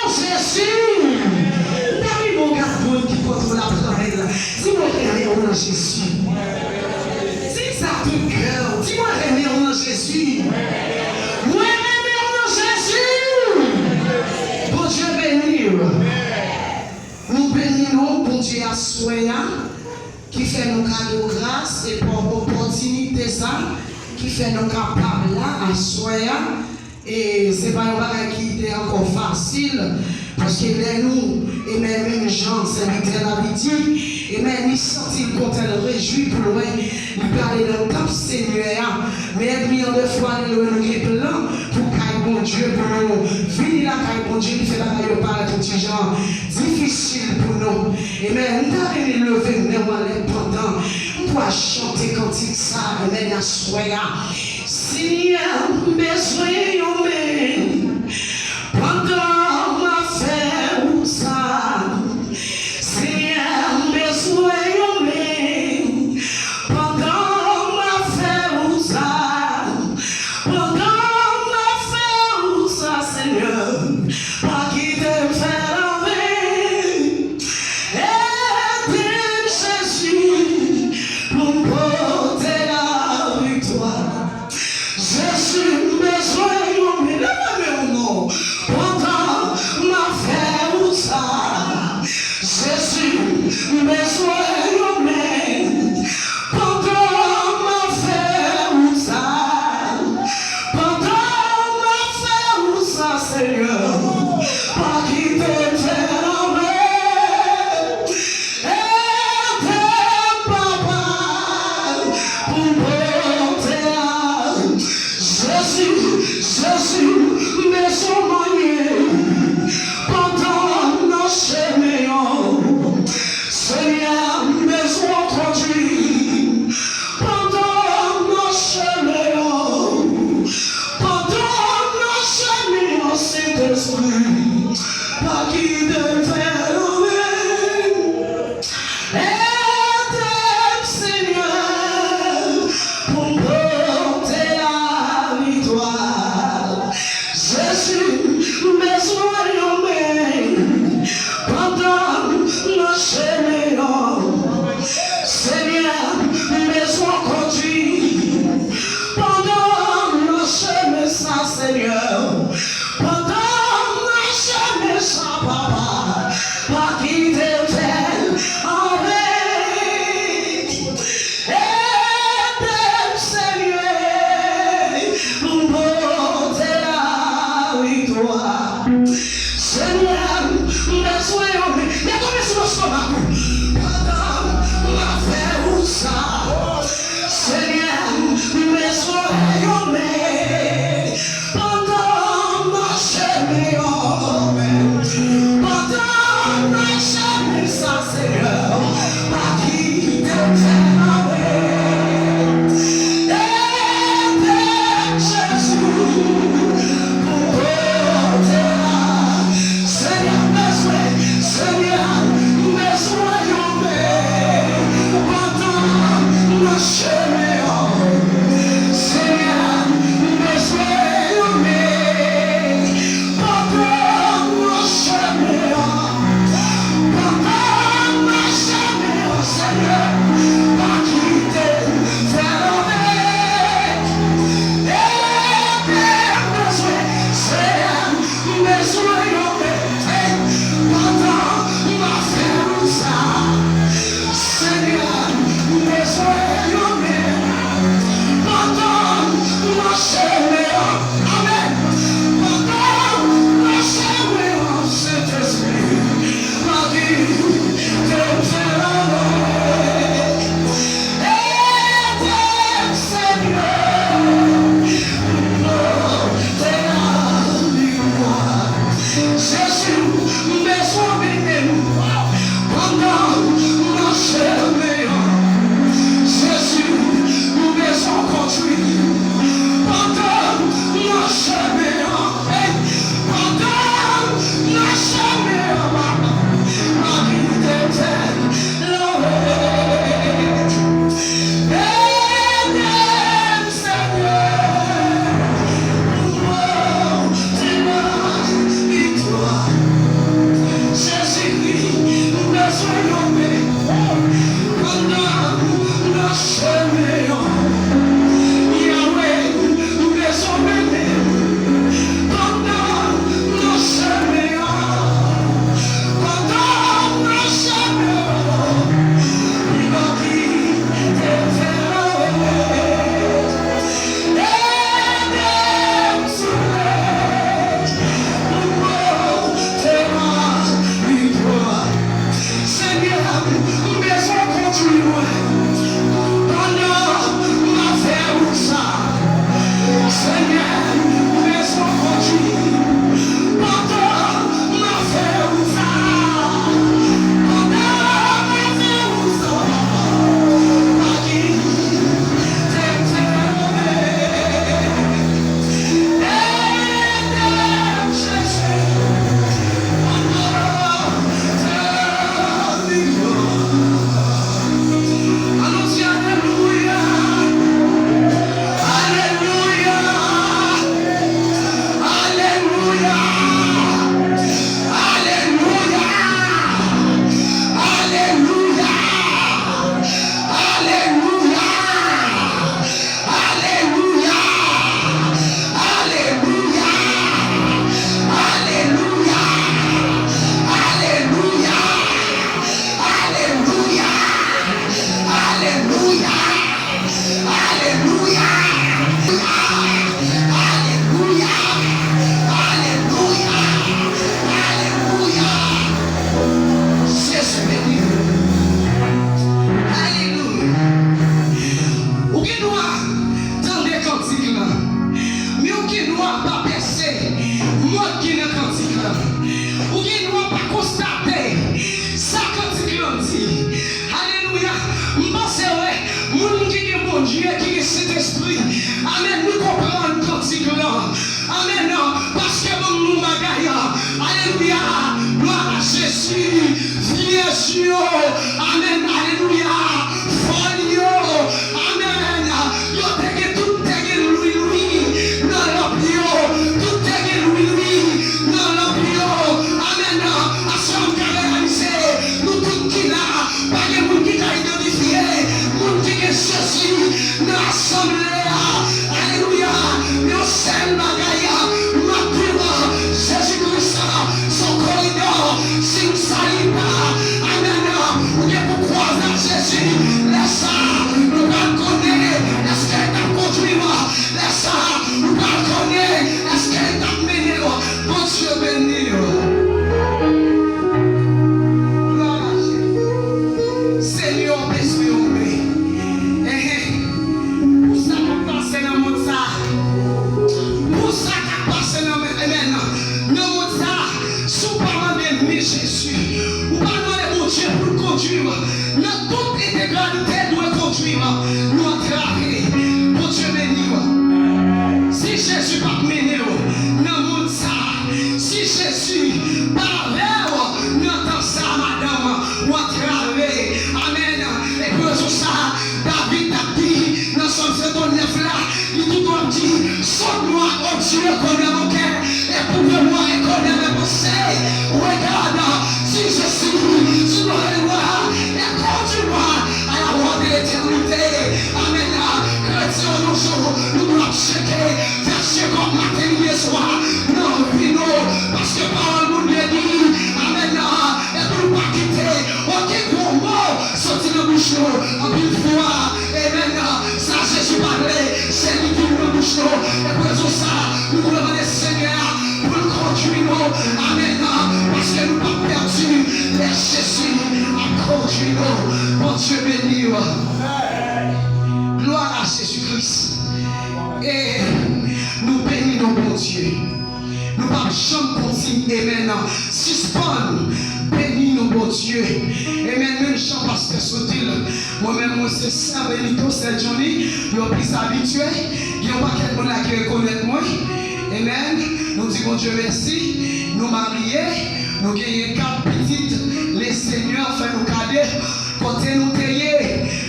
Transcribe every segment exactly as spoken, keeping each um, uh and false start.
Jezi! M ta renmen w gad moun ki kote w la, pran men l. Di, "Mwen renmen w nan Jezi." Di sa de kè w. Di, "Mwen renmen w nan Jezi." Mwen renmen w nan Jezi. Bondye beni w. Nou beni non Bondye aswè a, ki fè nou kado gras e pa opòtinite sa, ki fè nou kapab la aswè a. E se pa yon bagay ki te ankò fasil, paske lè nou, e men menm jan sèvitè David di, e men li santi l kontan, l rejwi pou l wè, li prale nan tanp Senyè a. Men ènmi an, defwa, li lwen, nou gen plan pou kay Bondye, pou nou vini lakay Bondye, li fè bagay yo parèt yon ti jan difisil pou nou. E men m ta renmen leve men w anlè pandan m pral chante kantik sa, e men aswè a. Senyè, m bezwen yon men pandan m ap fè wout sa. Senyè, m bezwen yon men pandan m ap fè wout sa. Pandan m ap fè wout sa, Senyè, pa kite m fè l anven. Ede m, Jezi, pou m pote laviktwa. Jezi, m bezwen yon men, leve men w non, pandan m ap fè wout sa. Jezi, m bezwen yon men, pandan m ap fè wout sa. Pandan m ap fè wout sa, Senyè, pa kite m fè l anven. Ede m, Papa, pou m pote a. Jezi, Jezi, m bezwen w manyen pandan m nan chemen an. Senyè, m bezwen w kondwi pandan m nan chemen an. Pandan m nan chemen an, Sentespri, pa kite m fè l anven. Ede m, Senyè, pou m pote laviktwa. Jezi, m bezwen yon men pandan m nan chemen an. Senyè, m bezwen w kondwi pandan m nan chemen sa, Senyè. Pandan m nan chemen sa, Papa, pa kite m fè l anven. Ede m, Senyè, pou m pote laviktwa. Senyè, m bezwen yon men. Mete yon men sou lestomak ou. Pandan m ap fè wout sa. Senyè, m bezwen yon men. Pandan m nan chemen an, pandan m nan chemen sa, Senyè, pa kite m fè anyen. Ede m, Jezi, pou pote la. Senyè, m bezwen, Senyè, m bezwen yon men pandan m nan chemen an. Senyè, m bezwen yon men pandan m nan chemen an. Pandan m nan chemen an, Senyè, pa kite m fè anyen. Ede m, Senyè, m bezwen yon men, ey, pandan m ap fè wout sa. Senyè, m bezwen yon men pandan m nan chemen an. Amèn. Pandan m nan chemen an, Sentespri, pa kite m fè anyen. Ede m, Senyè, pou m pote laviktwa. Jezi, m bezwen w mennen m pandan m nan chemen an. Jezi, m bezwen w kondwi pandan m nan chemen an. Ey, pandan m nan chemen an, papa, pa kite m fè anyen. Ede m, Senyè, pou m pote laviktwa. Gen dwa pa konstate sa kantik lan di. Alelouya. M panse, wi, moun ki gen Bondye, ki gen Sentespri, amèn, nou konprann kantik lan. Amèn. Paske ban m yon bagay. Alelouya. Glwa a Jezi. Vyèj yo. Amèn. Alelouya. Fòl yo. Amèn. Yo te gen, tout te gen lwi lwi nan lanp yo. Tout te gen lwi lwi nan lanp yo. Amèn. Aswè m ka reyalize, nou tout ki la, pa gen moun ki ka idantifye moun ki gen Jezi nan asanble a. Alelouya. Yon sèl bagay, m ap di w, Jezi Kris se yon koridò. Si w sali pa, amèn, ou gen pou kwaze ak Jezi. Lè sa a, nou pral konnen èske l t ap kondui w. Lè sa a, ou pral konnen èske l t ap mennen w. Bondye beni w. Glwa a Jezi. Senyè, w bezwen yon men. Enhen. Pou sa k ap pase nan mond sa a. Pou sa k ap pase nan men, amèn, nan mond sa a. Si w pa mande men Jezi, ou pa mande Bondye pou l kondui w nan tout entegralite, dwe kondui w, nou antrave. Bondye beni w. Si Jezi p ap mennen w nan mond sa a, si Jezi pa avè w nan tan sa a, madanm, ou antrave. Amèn. E pou rezon sa a, David t ap di nan Sòm senkannnèf la, li tou ap di, sonde-moi, ô Dieu, connais mon cœur, éprouve-moi et connais mes pensées. Regarde, si je suis sur le droit, et conduis-moi à la voie de l'éternité. Amèn. Kretyen, yon jou, nou dwe ap cheke, fè chekòp maten, midi, swa, nan vi nou, paske pawòl Bondye di, amèn, epi nou pa kite okenn gwo mo soti nan bouch nou. Anpil fwa, amèn, sa Jezi pa vle, se li ki nan bouch nou. E pou rezon sa, nou dwe mande Senyè a pou l kondui nou. Amèn. Paske nou p ap pèdi lè Jezi ap kondui nou. Bondye beni w. Glwa a Jezi Kris. E nou beni non Bondye. Nou p ap janm kontinye, amèn, sispann beni non Bondye. Amèn. Menm jan pastè sot di l, mwen menm, mwen se sè Benito, sè Johnny, yo plis abitye. Gen yon pakèt moun la ki rekonèt mwen. Amèn. Nou di Bondye mèsi. Nou marye. Nou genyen kat pitit. Lesenyè fè nou kado. Kote nou te ye,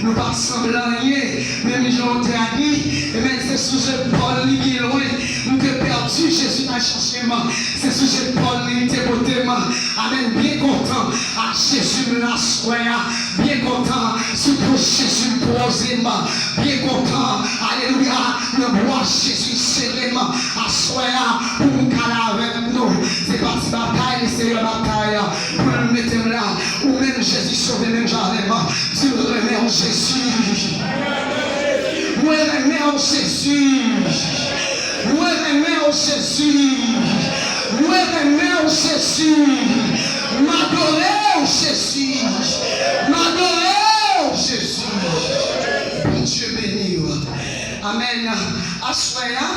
nou pa t sanble anyen. Menm jan w te a di, amèn, se sou zepòl li byen lwen m te pèdi, Jezi t al chache m. Se sou zepòl li li te pote m. Amèn. Byen kontan ak Jezi m nan aswè a. Byen kontan sou pwòch Jezi m poze m. Byen kontan, alelouya, nan bwa Jezi sere m aswè a pou m ka la avèk nou. Se pa ti batay, se yon batay pou l mete m la. Ou menm Jezi sove menm jan avè m. Di mwen renmen w Jezi. Mwen renmen w Jezi. Mwen renmen w Jezi. Mwen renmen w Jezi. M adore w Jezi. M adore w Jezi. Bondye beni w. Amèn. Aswè a,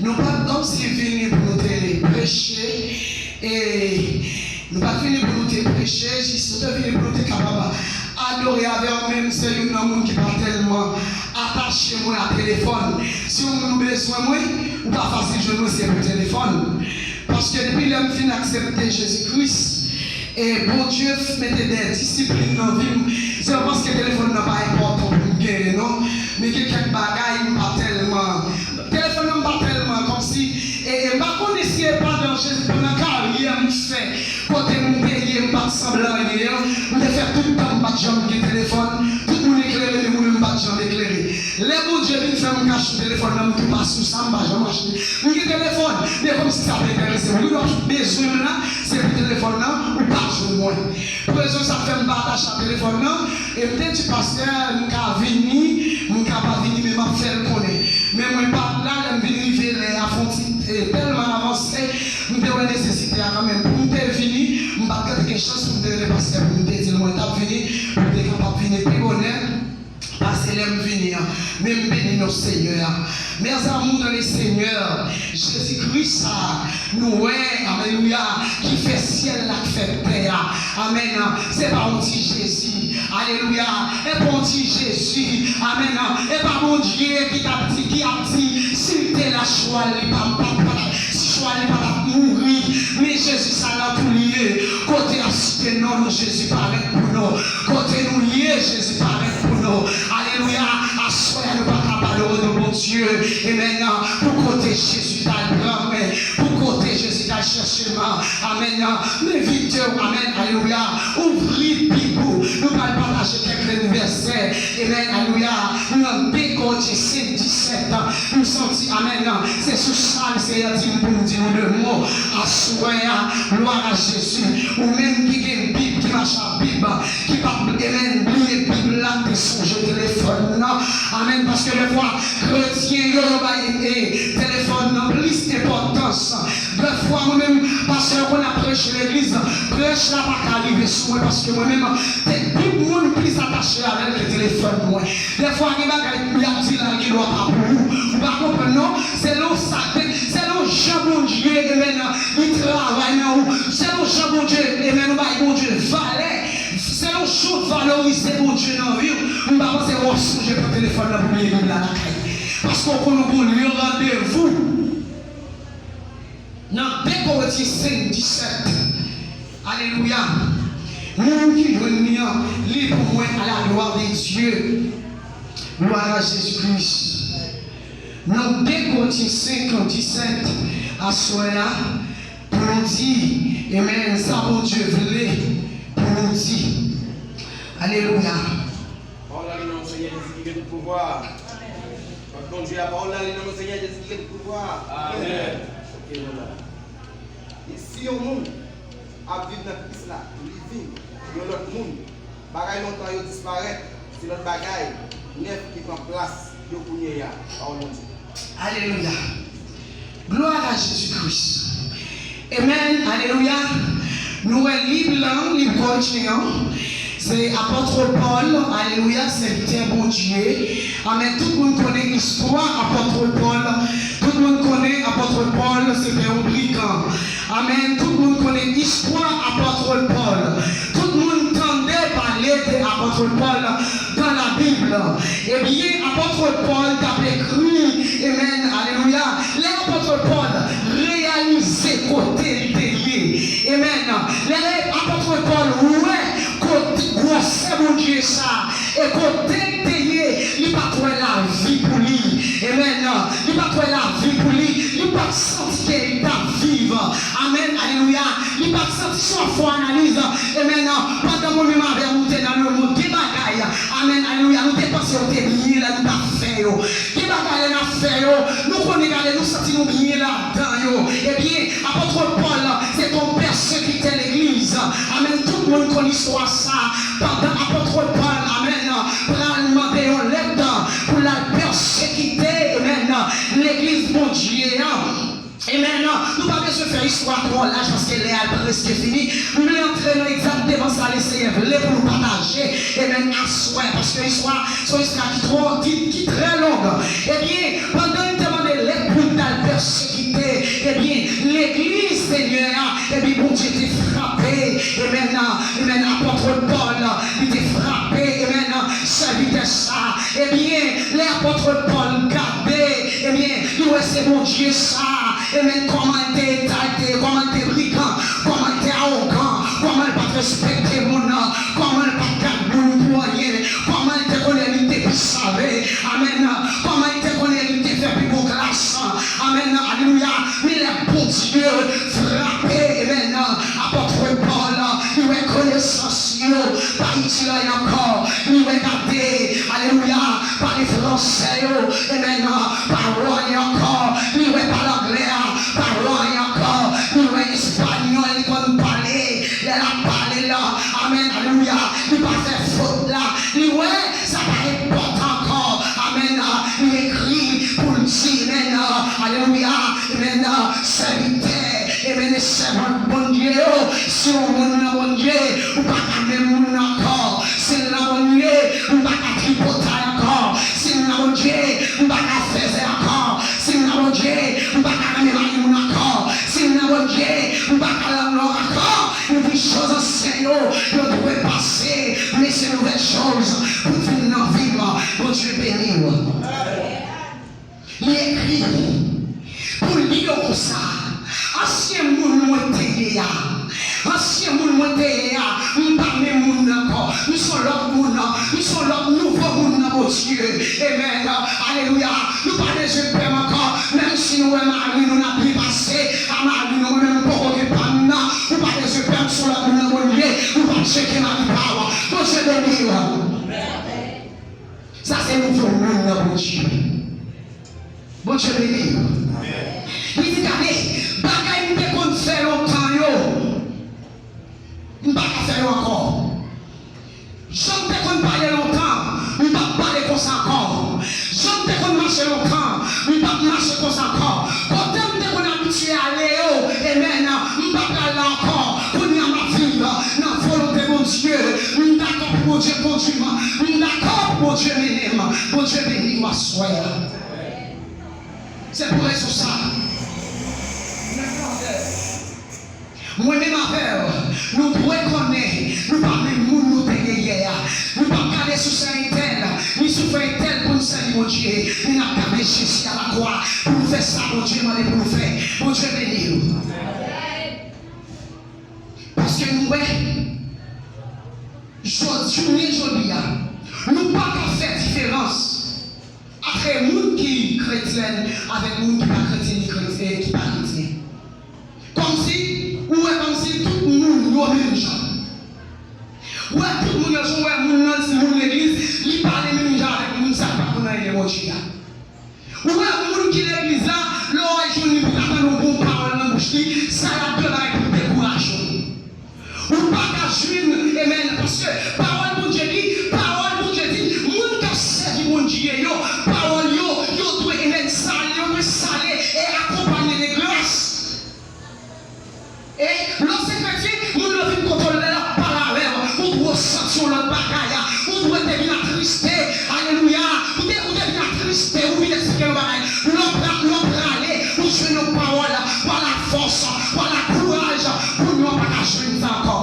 nou pa t kòmsi vini pou nou te preche, e nou pa t vini pou nou te preche, jis nou te vini pou nou te kapab adore avè w, men m se youn nan moun ki pa tèlman atache mwen a telefòn. Si yon moun ou bezwen mwen, ou pa fasil jwenn mwen, se pou telefòn. Paske depi lè m fin aksepte Jezi Kris, e Bondye mete de disiplin nan vi m. Se pa paske telefòn nan pa enpòtan pou m genyen, non. Men gen kèk bagay m pa tèlman, telefòn nan m pa tèlman kòmsi, e, e m pa konnen si e pandan Jezi, pandan karyè m fè, kote m te ye, m pa t sanble anyen an, m te fè tout tan m pa t janm gen telefòn, tout moun eklere, men mwen menm m pa t janm eklere. Lè Bondye vin fè m ka achte telefòn nan, m tou pa sou sa, m pa janm achte. M gen telefòn, men kòmsi sa pa enterese m. Li w ap bezwen m la, se pou telefòn nan, ou pa jwenn mwen. Pou rezon sa k fè m pa atache a telefòn nan, e m te di pastè a, m ka vini, m ka pa vini, men m ap fè l konnen. Men mwen pa t la, lè m vin rive lè a fon ti, e, tèlman avanse, m te wè nesesite a kanmenm. Pou m te vini, m pa t gentan gen chans pou m te rele pastè pou m te di l mwen t ap vini, pou m te kapab vini pi bonè pase lè m vini an. Men m beni non Senyè a. Mes amours dans le Seigneur, Jezi Kris sa a, nou wè, alelouya, ki fè Amèn. Se pa yon ti Jezi. Alelouya. E pa yon ti Jezi. Amèn. E pa Bondye ki t ap di, ki ap di, si l te la chwa l, li pa, pa, pa, si chwa l, li pa t ap mouri. Men Jezi sa nan tou li ye. Kote y ap site non nou, Jezi parèt pou nou. Kote nou ye, Jezi parèt pou nou. Alelouya. Aswè a, nou pa ka pa lwe nou Bondye. Amèn. Pou kote Jezi t al pran men. Pou kote Jezi t al chèche m. Amèn. M envite w. Amèn. Alelouya. Ouvri Bib ou. Nou pral pataje kèk vèsè. Amèn. Alelouya. Nan de Korentyen senk disèt. M santi, amèn. Se sou sa Senyè di m pou m di nou de mo. Aswè a, glwa a Jezi. Ou menm ki gen Bib, ki mache ak Bib, ki pa, amèn, bliye Bib la, te sonje telefòn nan. Amèn. Paske defwa, kretyen yo, yo bay, e, telefòn nan plis enpòtans. Defwa, mwen menm, pastè yo konn ap preche legliz, prèch la pa ka rive sou mwen, paske mwen menm, te Bib mwen plis atache avè l ke telefòn mwen. Defwa, gen bagay y ap di la, gen dwa pa pou ou. Ou pa konprann, non? Se lè w sa, se lè w jan Bondye, amèn, li travay nan ou. Se lè w jan Bondye, amèn, ou bay Bondye valè. Se lè w jan w valorize Bondye nan vi w. M pa panse w ap sonje pran telefòn nan pou bliye Bib la lakay. Paske w konn ou gon lye randevou. Nan de Korentyen senk disèt, alelouya, moun ki jwenn li an, li pou mwen à la gloire de Dieu. Gloire à Jésus-Christ. Nan de Korentyen senk disèt, aswè a, pou nou di, amèn, sa Bondye vle pou nou di. Alelouya. Pawòl la li nan Senyè Jezi ki gen tout pouvwa. Pawòl Bondye a, pawòl la li nan Senyè Jezi ki gen tout pouvwa. Amèn. Ok, nou la. E si yon moun ap viv nan Kris la, li vin yon lòt moun, bagay lontan yo disparèt, se lòt bagay nèf ki pran plas yo kounye a. Pawòl Bondye. Alelouya. Gloire à Jésus-Christ. Amèn. Alelouya. Nou wè Bib lan, Bib Korentyen an. Se apot Pòl, alelouya, sèvitè Bondye. Amèn. Tout moun konnen istwa apot Pòl. Tout moun konnen apot Pòl, se te yon brigan. Amèn. Tout moun konnen istwa apot Pòl. Tout moun tande pale de apot Pòl dans la Bible. Ebyen, apot Pòl t ap ekri, amèn, alelouya. Lè apot Pòl reyalize kote l te ye, amèn, lè apot Pòl wè kote gwosè Bondye sa, e kote l te ye, li pa t wè lavi pou li. Amèn. Li pa t wè lavi pou li. Li pa t santi ke li t ap viv. Amèn. Alelouya. Li pa t santi, si w ap fè analiz, amèn, pandan mwen menm avè w nou te nan lemonn, gen bagay, amèn, alelouya, nou te panse yo te byen lè nou t ap fè yo. Gen bagay lè n ap fè yo, nou konnen gade, nou santi nou byen ladan yo. Ebyen, apot Pòl, se te yon pèsekitè legliz. Amèn. Tout moun konn istwa sa. Pandan apot Pòl, amèn, pral mande yon lèt pou l al pèsekite, amèn, legliz Bondye an. Amèn. Nou pa bezwen fè istwa twò laj paske lè a preske fini. M vle antre nan egzakteman sa Lesenyè vle pou nou pataje. Amèn. Aswè, paske istwa, se yon istwa ki twò, ki, ki trè long. Ebyen, pandan li te mande lèt pou l t al pèsekite, ebyen, legliz Senyè a, ebyen, Bondye te frape. Amèn. Amèn. Apot Pòl, li te frape. Amèn. Sèvitè sa, ebyen, lè apot Pòl gade, ebyen, li wè se Bondye sa, amèn, kòman l te eta, l te, kòman l te brigan, kòman l te awogan, kòman l pa t respekte moun nan, kòman l pa t gad moun pou anyen, kòman l te konnen li te pi save, amèn, kòman l te konnen li te fè pi bon klas, amèn, alelouya, men lè Bondye frape, amèn, apot Pòl, li wè konesans yo pa itil anyen ankò. Li wè gade, alelouya, pale fransè yo, amèn, pa vo anyen ankò. Li wè pale anglè a, pa vo anyen ankò. Li wè espanyòl li konn pale, lè l ap pale la, amèn, alelouya, li pa fè fot la. Li wè sa pa enpòtan ankò, amèn, li ekri pou l di, amèn, alelouya, amèn, sèvitè, amèn, e sèvant Bondye yo. Si yon moun nan Bondye, ou pa ka menm moun nan ankò. Si l nan Bondye, ou pa ka tripotay ankò. Si l nan Bondye, ou pa ka fèzè ankò. Si l nan Bondye, ou pa ka renmen mari moun ankò. Si l nan Bondye, ou pa ka lanlò ankò. Li di, choz ansyen yo yo dwe pase, men se nouvèl choz pou vin nan vi m. Bondye beni w. Li ekri pou li yo konsa, ansyen moun mwen te ye a, ansyen moun mwen te ye a, m pa menm moun nan ankò, m se yon lòt moun, m se yon lòt nouvo moun nan Bondye. Amen. Alelouya. Nou pa bezwen pè m ankò. Menm si nou wè mari nou n ap byen pase a mari nou, mwen menm m poko gen pa m nan, ou pa bezwen pè m, se yon lòt moun nan Bondye, ou pa tcheke mari pa w. Bondye beni w. Sa se nouvo moun nan Bondye. Bondye beni w. Li di, gade, bagay m te konn fè lontan yo, m pa ka fè yo ankò. Jan m te konn pale lontan, m p ap pale konsa ankò. Jan m te konn mache lontan, m p ap mache konsa ankò. Kote m te konn abitye ale yo, amen, m pa pral la ankò. Kounye a m ap viv nan volonte Bondye. M dakò pou Bondye kondui m. M dakò pou Bondye mennen m. Bondye beni w aswè a. Se pou rezon sa. Mwen menm avè w, nou dwe konnen nou pa menm moun nou te ye yè a. Nou p ap gade sou sa entèl, ni sou frè entèl pou n sèvi Bondye, men n ap gade Jezi a lakwa pou nou fè sa Bondye mande pou nou fè. Bondye beni w. Paske nou wè, jodi, jounen jodi a, nou pa ka fè diferans antre moun ki kretyèn avèk moun ki pa kretyen ni kretyen, ki pa kretyen. Kòmsi, ou wè kòmsi tout moun yo menm jan. Ou wè tout moun yo, jan w wè moun nan, si moun legliz, li pale menm jan avèk moun sa k pa konn anyen de Bondye a. Ou wè moun ki legliz la, lè w al jwenn li pou ta tann yon bon pawòl nan bouch li, sa l ap bay pou dekouraje w. Ou pa ka jwenn, amen, paske pawòl Bondye di, pawòl Bondye di, moun k ap sèvi Bondye yo, pawòl yo, yo dwe, amen, sale, yo dwe sale e akonpanye de gras. E lè w se kretyen, moun nan vin kote w lè l ap pale avè w, ou dwe santi yon lòt bagay, ou dwe te vin atriste, alelouya, ou te, ou te vin atriste, ou vin eksplike yon bagay. Lè w pra-, lè w prale, ou jwenn yon pawòl, pa lafòs, pa lakouraj, kounye a w pa ka jwenn sa ankò.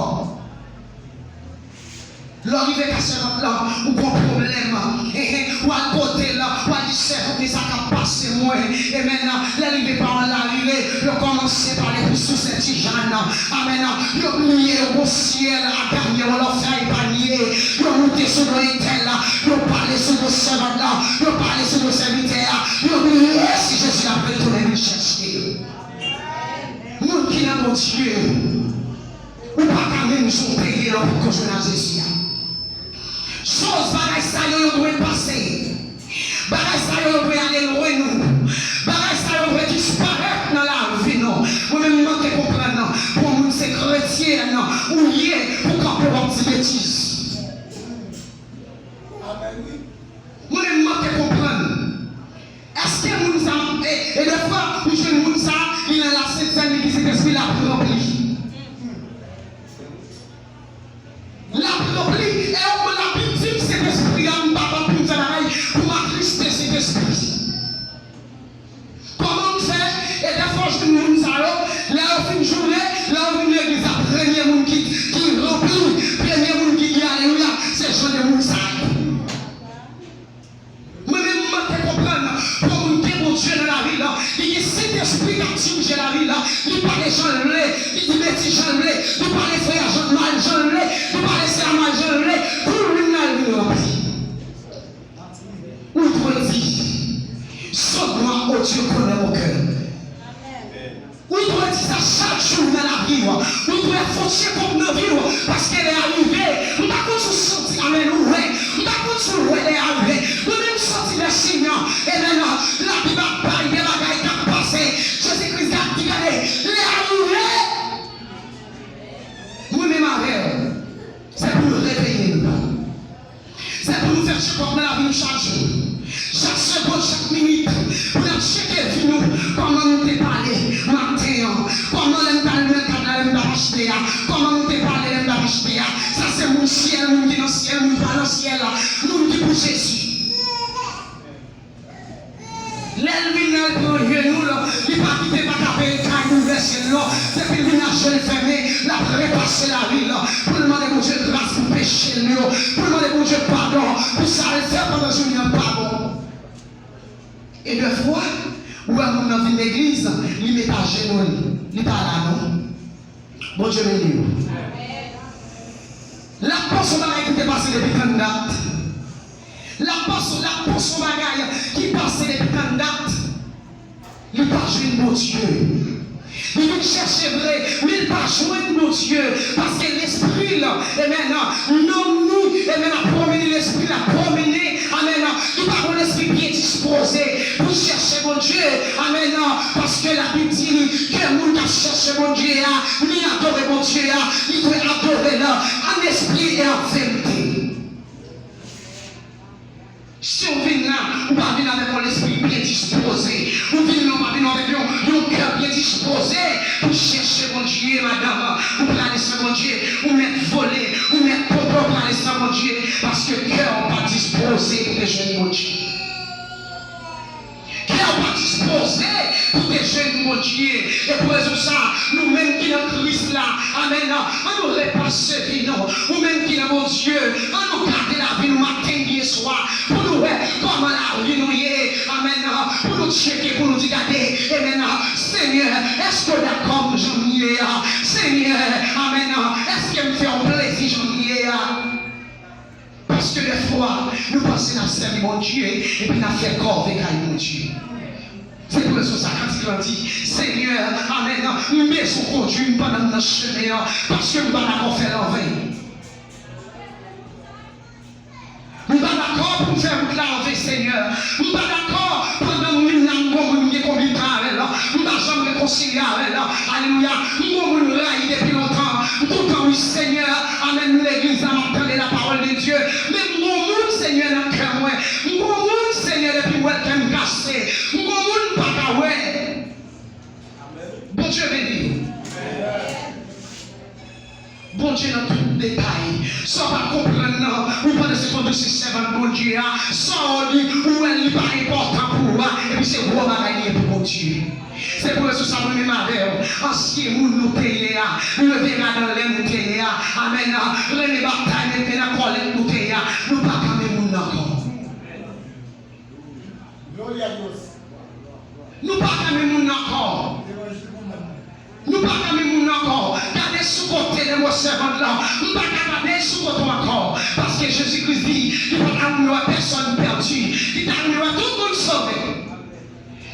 Lè w rive kay sèvant lan, ou gon pwoblèm, ehe, w al kote l, w al di, sèvant, men sa k ap pase mwen, amen. Lè l rive, pawòl la rive, yo kòmanse pale pou sou Senti Jàn, amen. Yo bliye yo gon syèl a ganye, yon lanfè a epanye. Yo moute sou do entèl, yo pale sou do sèvant lan, yo pale sou do sèvitè a. Yo bliye si Jezi ap retounen vin chèche yo. Moun ki nan Bondye, ou pa ka menm jan w te ye lè w potko jwenn a Jezi a. Choz, bagay sa yo, yo dwe pase. Bagay sa yo, yo dwe ale lwen nou. Bagay sa yo dwe disparèt nan lavi nou. Mwen menm, m manke konprann pou yon moun se kretyen ou ye, pou kanpe w ap di betiz. Mwen menm, m manke konprann. Èske moun sa, e, e defwa, ou jwenn moun sa, li nan lasentèn, li gen Sentespri, l ap ranpli. L ap ranpli, e ou, Labib di m, Sentespri a, m pa, pa pou m fè bagay pou m atriste Sentespri. Kòman m fè, e defwa, ou jwenn moun sa yo, lè yo fin jounen, lè yo vin legliz la, premye moun ki, ki ranpli, premye moun ki di alelouya, se jan de moun sa yo. Mwen menm, m manke konprann pou yon moun gen Bondye nan lavi l, li gen Sentespri k ap dirije lavi l, li pale jan l vle, li di betiz jan l vle, li pale frè a jan mal jan l vle, li pale sè a mal jan l vle, kou l vin la, l vin ranpli. Ou dwe di, sonde-moi, ô Dieu, connais mon cœur. Ou dwe di sa chak jou nan lavi w. Ou dwe fè yon tchekòp nan vi w. Paske lè a rive, m pa konn si w santi, amèn, ou wè. M pa konn si w wè lè a rive. Mwen menm m santi lè siy nan, amèn, Labib ap bay de bagay k ap pase. Jezi Kris ap di, gade, lè a rive. Mwen menm avè w. Se pou nou reveye nou. Se pou nou fè tchekòp nan lavi nou chak jou. Chak segonn, chak minit, pou n ap tcheke vi nou. Kòman nou te pale maten an? Kòman lè n t al nan kad la, lè n t ap achte a? Kòman nou te pale lè n t ap achte a? Sa se moun syèl, moun ki nan syèl, moun pa nan syèl, moun ki pou Jezi. Lè l vin la, l pran jenou l, li pa kite pa tape kay boulvèse l non. Depi l vin la, je l fèmen, l ap repase. se lavi l, pou l mande Bondye gras pou peche l yo, pou l mande Bondye padon pou sa l fè pandan jounen an pa bon. E dèfwa, ou wè moun nan vin legliz, li met ajenou l, li pa la non. Bondye beni w. L ap panse yon bagay ki te pase depi tann dat. L ap panse, l ap panse yon bagay ki pase depi tann dat. Li pa jwenn Bondye. Li vin chèche vre, men li pa jwenn Bondye. Paske lespri l, amen, nanm ni, amen, ap pwomene, lespri l ap pwomene, amen. Li pa gon lespri byen dispoze pou chèche Bondye, amen. Paske Labib di ke moun k ap chèche Bondye a, ni adore Bondye a, li dwe adore l an espri e an verite. Si w vin la, ou pa vin avèk yon lespri byen dispoze. Ou vin la, ou pa vin avèk yon, yon kè byen dispoze pou chèche Bondye, madanm. Ou prale san Bondye, ou mèt vole, ou mèt ponpe, ou prale san Bondye, paske kè w pa dispoze pou te jwenn Bondye. Kè w pa dispoze pou te jwenn Bondye. E pou rezon sa, nou menm ki nan Kris la, amèn, an nou repase vi nou. Ou menm ki nan Bondye, an nou gade lavi nou maten, midi e swa, pou nou wè kòman lavi nou ye. Amèn. Pou nou tcheke, pou nou di, gade, amèn, Senyè, èske w dakò m jan m ye a? Senyè, amèn, èske m fè w plezi jan m ye a? Paske dèfwa, nou panse n ap sèvi Bondye, epi n ap fè kòve kay Bondye. Se pou rezon sa, kantik lan di, Senyè, amèn, m bezwen w kondui m pandan m nan chemen an, paske m pa dakò fè l anven. M pa dakò pou m fè wout la anven, Senyè. M pa dakò pandan m vin la, m gon moun m gen konbit avè l. M pa janm rekonsilye avè l. Alelouya. M gon moun m rayi depi lontan. M kontan, wi, Senyè. Amèn. M legliz la, m ap tande la parole de Dieu. Men m gon moun, Senyè, nan kè mwen. M gon moun, Senyè, depi m wè l, kè m kase. M gon moun m pa ka wè. Bondye beni w. Bondye nan tout detay. Sa w pa konprann nan, ou pandan se konn se sèvant Bondye a, sa w di, ou wè li pa enpòtan pou ou a, epi se gwo bagay li ye pou Bondye. Se pou rezon sa mwen menm avè w, ansyen moun nou te ye a, leve madan lè nou te ye a, amèn, rele batay, met men nan kòlèt nou te ye a, nou pa ka menm moun nan ankò. Gloria a Dios. Nou pa ka menm moun nan ankò. Nou pa ka menm moun nan ankò. Gade sou kote de mo sèvant lan. M pa ka gade sou kote w ankò. Paske Jezi Kris di, li pa t ta renmen wè pèsòn pèdi. Li ta renmen wè tout moun sove.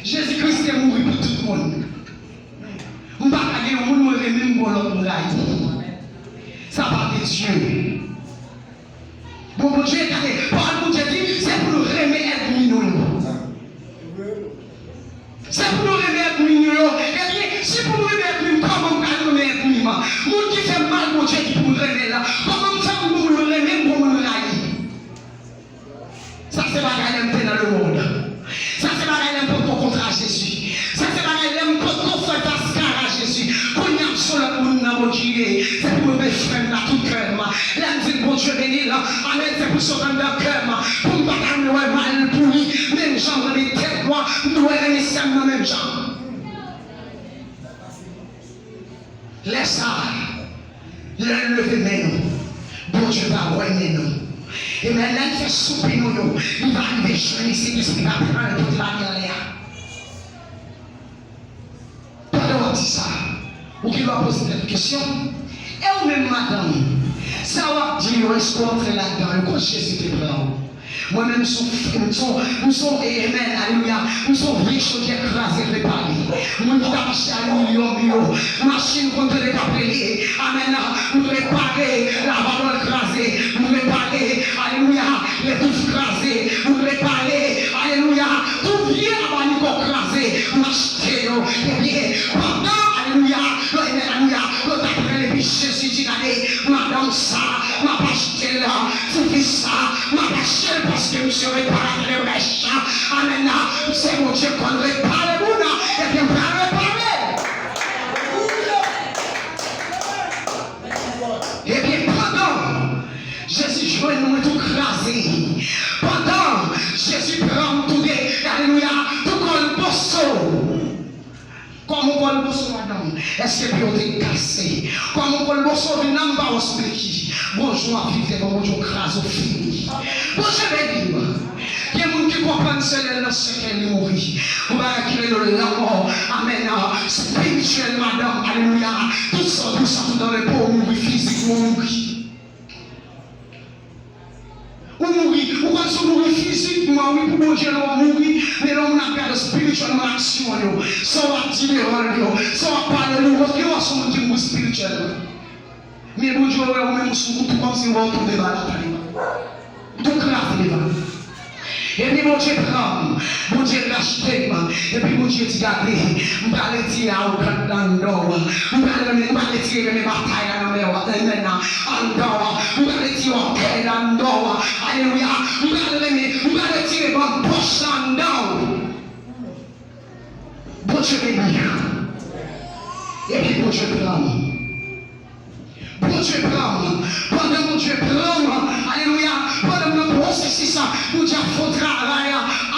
Jezi Kris te mouri pou tout moun. M pa ka gen yon moun mwen renmen, m gon lòt m rayi. Sa pa de Dye. Bon, Bondye, gade, pawòl Bondye di, se pou nou renmen ènmi nou yo. Se pou nou renmen ènmi nou yo. Ebyen, si pou nou renmen ènmi m, kòman m pral renmen ènmi m? Moun ki fè m mal, Bondye di pou m renmen l. Kòman m fè pou m renmen m, pou m rayi? Sa se bagay lè m te nan lemonn. Sa se bagay lè m potko kontre a Jezi. Sa se bagay lè m potko fè fas kare a Jezi. Kounye a m se yon lòt moun nan Bondye. Se pou mwen renmen frè m nan tout kè m. Lè m di l Bondye beni l, amèn, se pou sa w anndan kè m. Pou m pa ta renmen wè mal pou li. Menm jan m renmen tèt mwen, m dwe renmen sè m nan menm jan. Lè sa a, lè n leve men nou, Bondye va wè men nou. E men lè n fè soupi nou yo, li va rive jwenn li, Sentespri va pran l pote l ale anlè a. Pandan w ap di sa, ou gen dwa poze tèt ou kesyon. E ou menm, madanm, sa w ap di yo, èske w antre ladan yo? Kot Jezi te pran w? Mwen menm, m se yon, m se yon, m se yon, amen, alelouya, m se yon vye chodyè kraze repare. Moun ki t ap mache a milyon milyon, machin konn tande k ap rele, amen, m repare, lavalwòl kraze, m repare, alelouya, letouf kraze, m repare, alelouya, tout vye abanikò kraze, m achte yo, ebyen, pandan, alelouya, yo, amen, alelouya, yo t ap rele, epi Jezi di, gade, madanm sa, m ap achte l, tifi sa, m ap achte l paske m se reparatè de brèch. Amèn. M se Bondye konn repare moun, ebyen m pral repare. Ebyen, pandan Jezi jwenn mwen tou kraze, pandan Jezi pran m tou de, alelouya, tou kòlboso. Kòman w kòlboso, madanm? Èske pye w te kase? Kòman w kolboso vin la, m pa wè w sou beki. Gon jou w ap viv devan Bondye, w kraze, w fini. Bondye beni w. Gen moun ki konprann se lè l nan sèkèy li mouri. Yon bagay ki rele lanmò. Amèn. Espirityèl, madanm. Alelouya. Tout sa w dwe santi nan lepo w mouri, fizikman w mouri. Ou mouri, ou konn si w mouri fizikman, wi, pou Bondye lè w mouri, men lè yon moun ap gade espirityèlman aksyon w yo, sa w ap di devan l yo, sa w ap pale, ou wont yo, se yon moun ki mouri espirityèlman. Men Bondye wè ou menm ou sou wout ou kòmsi w wè w tonbe ba latè. Tou kraze devan l. Epi Bondye pran m, Bondye rachte m, epi Bondye di, gade, m pral retire awogan anndan w, m pral renmen, m pral retire renmen batay la nan men w, nan men nan, anndan w, m pral retire ògèy la anndan w, alelouya, m pral renmen, m pral retire bann pòch la anndan w. Bondye beni w. Epi Bondye pran m. Bondye pran m. Pandan Bondye pran m, alelouya, pandan m nan pwosesis la, Bondye ap fè yon travay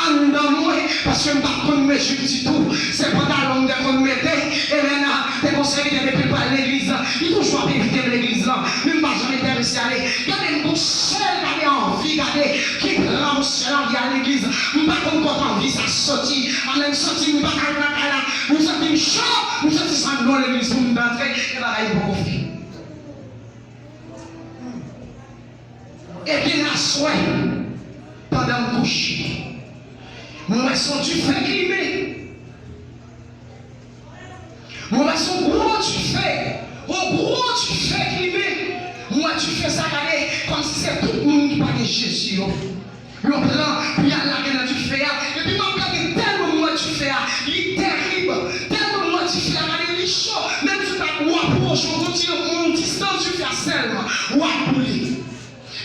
anndan mwen, paske m pa t konn mezi ditou. Se pantalon m te konn mete, e lè nan, te gon sèvitè depi l pral legliz la, li toujou ap envite m legliz la, men m pa janm enterese ale. Gade m gon sèl, gade anvi, gade ki pran m sèl anvi al legliz. M pa konn kote anvi sa soti. Amèn, m santi m pa ka ret nan kay la. M santi m cho, m santi sa non legliz pou m antre, e bagay yo poko fini. Ebyen, aswè, pandan m kouche, m wè se yon dife k limen. M wè se yon gwo dife, yon gwo dife k limen. M wè dife sa, gade, kòmsi se tout moun ki pa gen Jezi yo. Yo pran pou y al lage nan dife a. Epi m ap gade, tèlman m wè dife a, li terib. Tèlman m wè dife a, gade, li cho. Menm si w ta, w apwoche, w kontinye yon distans dife a sèlman, w ap boule.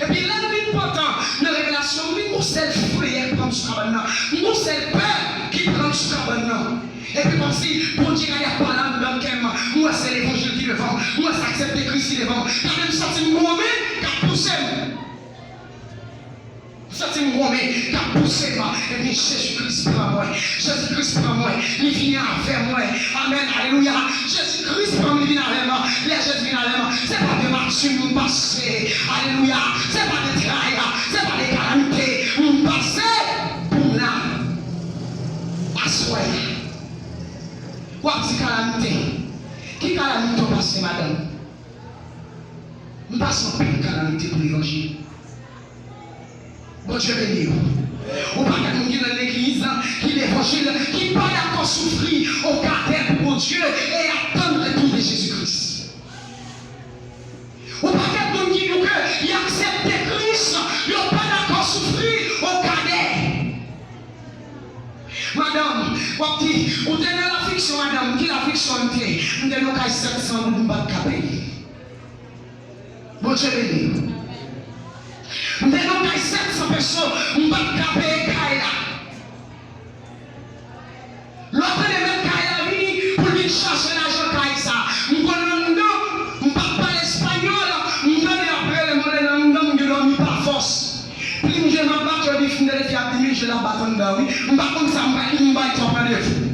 Epi lè l vin pantan, nan revelasyon, m vin gon sèl frayè k pran m sou kabann nan. M gon sèl pè ki pran m sou kabann nan. Epi kòmsi Bondye gade ap pale anndan kè m. M wè se levanjil ki devan m. M wè se aksepte Kris ki devan m. Gade m santi m gon men k ap pouse m. M santi m gon men k ap pouse m. Ebyen, Jezi Kris pran mwen. Jezi Kris pran mwen. Li vini avè mwen. Amèn. Alelouya. Jezi Kris pran m, li vin avè m. Lè Jezi vin avè m, se pa de matin m pase. Alelouya. Se pa de tray. Se pa de kalamite m pase pou m la. Aswè a. W ap di kalamite. Ki kalamite w pase, madanm? M pase anpil kalamite pou levanjil. Bondye beni w. Ou pa gen moun ki nan legliz, ki levanjil, ki pa dakò soufri o kadè pou Bondye e y ap tann retou de Jezi Kris. Ou pa gen moun ki di w ke y aksepte Kris, yo pa dakò soufri o kadè. Madanm, w ap di, ou te nan lafiksyon, madanm, ki lafiksyon m te? M te nan kay sèt san goud, m pa t ka peye. Bondye beni w. M te nan kay sèt san peso, m pa t ka peye kay la. Lè w tande mèt kay la vini pou l vin chache lajan kay sa, m konn anndan, m pa t pale espanyòl, m tande y ap rele m, m rele anndan, m gen dòmi pa fòs. Plim je m ap bat, yo di fin de lefye ap di men je l ap bat anndan wi. M pa konn sa m pral di, m bay twòp randevou.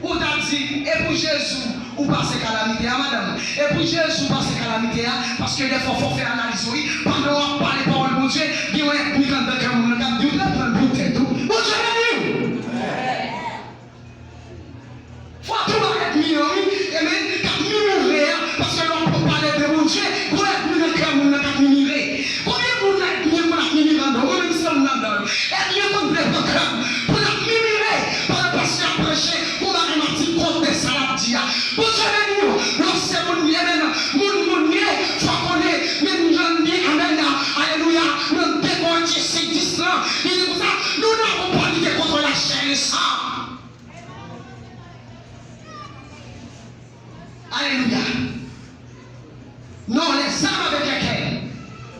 Ou ta di, e pou Jezi ou pase kalamite a, madanm? E pou Jezi ou pase kalamite a? Paske dèfwa fò w fè analiz ou, wi. Pandan w ap pale pawòl Bondye, gen yon ènmi k anndan kè moun nan k ap di w, "Ou t ap pran l pou tèt ou." Bondye beni w! Fò w tou ba ènmi an, wi. Amen. K ap mimire a, paske lè w ap pale de Bondye, gon ènmi nan kè moun nan k ap mimire. Konbyen moun ènmi an konn ap mimire anndan? Mwen menm se youn nan anndan yo. Ènmi an konn vle pran kè m pou l ap mimire pandan pastè ap preche, gon bagay m ap di kont de sa l ap di a. Bondye beni w. Lè w se moun li, amen, moun, moun li ye, fò w konnen, menm jan l di, amen, alelouya, nan de Korentyen senk dis lan, li di konsa, nous n'avons pas à lutter contre la chair et le sang. Alelouya. Non, les armes avec lesquelles,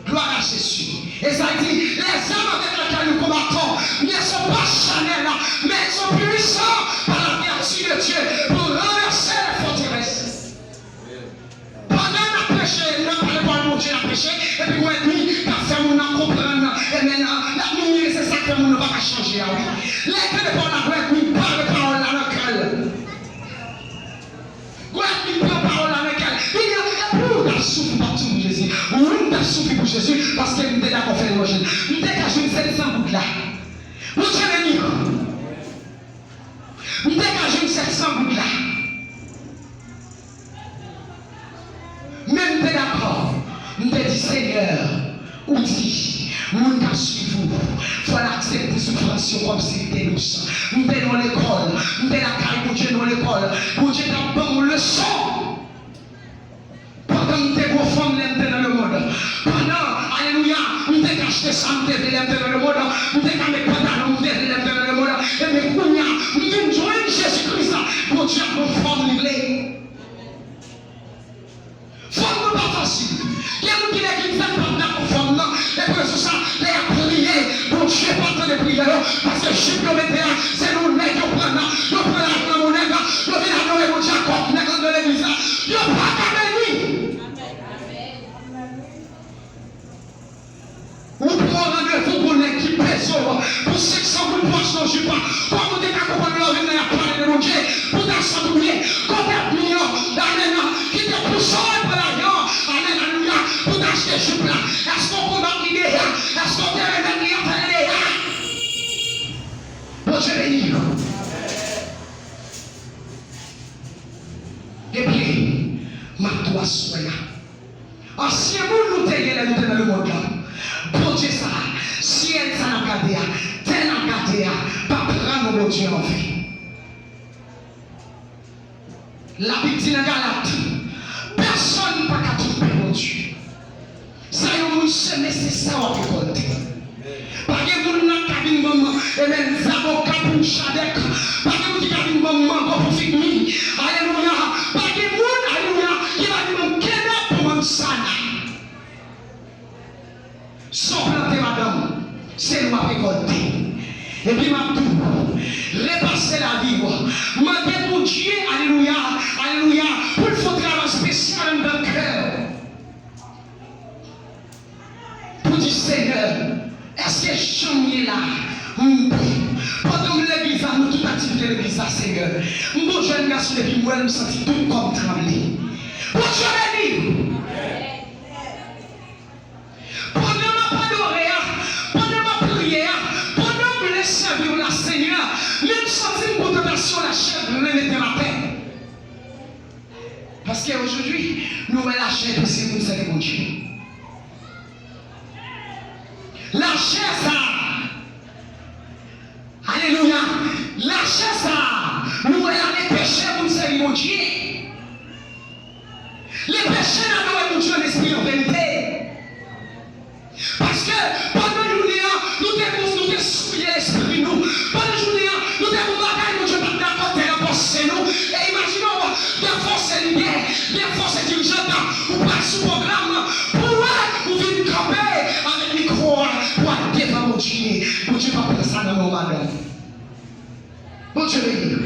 gloire à Jésus. Esayi di, les armes avec lesquelles nous combattons ne sont pas charnelles, mais elles sont puissantes par la vertu de Dieu pour renverser les forteresses. Pandan n ap preche, n ap pale pawòl Bondye, n ap preche, epi gon ènmi k ap fè moun nan konprann, amen, l ap mimire, se sa k fè moun nan pa ka chanje a, wi. Lè l tande pawòl la, gon ènmi bare pawòl la nan kè l. soufri pou Jezi, paske m te dakò fè levanjil. M te ka jwenn sèt san goud la. Bondye beni w. M te ka jwenn sèt san goud la. Men m te dakò. M te di, Senyè, ou di, moun k ap swiv ou, fò l aksepte soufrans yo kòmsi li te dous. M te nan lekòl, m te lakay Bondye nan lekòl. Bondye t ap ban m yon leson. Pandan m te gwo fanm lè m te nan lemonn. Pandan, alelouya, m te ka achte sa m te vle lè m te nan lemonn. M te ka met pantalon m te vle lè m te nan lemonn. Ebyen, kounye a, m vin jwenn Jezi Kris la. Bondye ap ban m fòm li vle. Fòm nan pa fasil. Gen moun ki lè ki fèt p ap dakò fòm nan. Epi sou sa, lè y ap priye, Bondye pa tande priyè yo. Paske jip yo mete a, se nou nèg yo pran nan. Yo pran lajan nan men nèg la. Yo vin adore Bondye ak kòb nèg lan nan legliz la. Yo pa ka beni. Ou pran randevou pou nèg ki peze w pou senk san goud pou achte yon jip. Kòman w te ka konprann lè w vin la y ap pale de Bondye pou w ta santi w byen? Kote ènmi yo, amèn, ki te pouse w pran lajan, amèn, alelouya, pou w ta achte jip la? Èske w konbat li deja? Èske w te remèt li afè l deja? Bondye beni w. Ebyen, m ap di w aswè a. Ansyen moun nou te ye lè nou te nan lemonn lan. Bondye sa a, syèl sa n ap gade a, tè n ap gade a, pa pran non Bondye an ven. Labib di nan Galat, pèsonn pa ka twonpe Bondye. Sa yon moun seme, se sa w ap rekòlte. Pa gen moun nan k ka vin ban m, amen, zaboka pou chadèk. Pa gen moun ki ka vin ban m mango pou fig mi. Alelouya. Pa gen moun, alelouya, ki va vin ban m kenèp pou manzana. Sa w plante, madanm, se li w ap rekòlte. Epi m ap di w, repase lavi w. Mande Bondye, alelouya, alelouya, pou l fè yon travay espesyal anndan kè w. Pou di, Senyè, èske jan m ye la, m bon? Pandan m legliz la, nan tout aktivite legliz la, Senyè, m gon jèn gason depi m wè l, m santi tout kò m tranble. Bondye beni w. Pandan m ap adore a, pandan m ap priye a, pandan m vle sèvi w la, Senyè, men m santi m gon tantasyon lachè vle mete m atè. Paske ojodwi, nou wè lachè pese pou n sèvi Bondye. Lachè sa a, alelouya, lachè sa a, nou wè l ale peche pou n sèvi Bondye. Li peche n adore Bondye an lespri an verite. Paske pandan jounen an, nou te, nou te souye lespri nou. Pandan jounen an, nou te gon bagay Bondye pa t dakò te ranfòse nou. E imajine w, dèfwa w se lidè, dèfwa w se dirijan, ou pral sou pwogram pou wè ou vin kanpe avèk mikwo a pou al devan Bondye. Bondye p ap pran sa nan men w, madanm. Bondye beni w.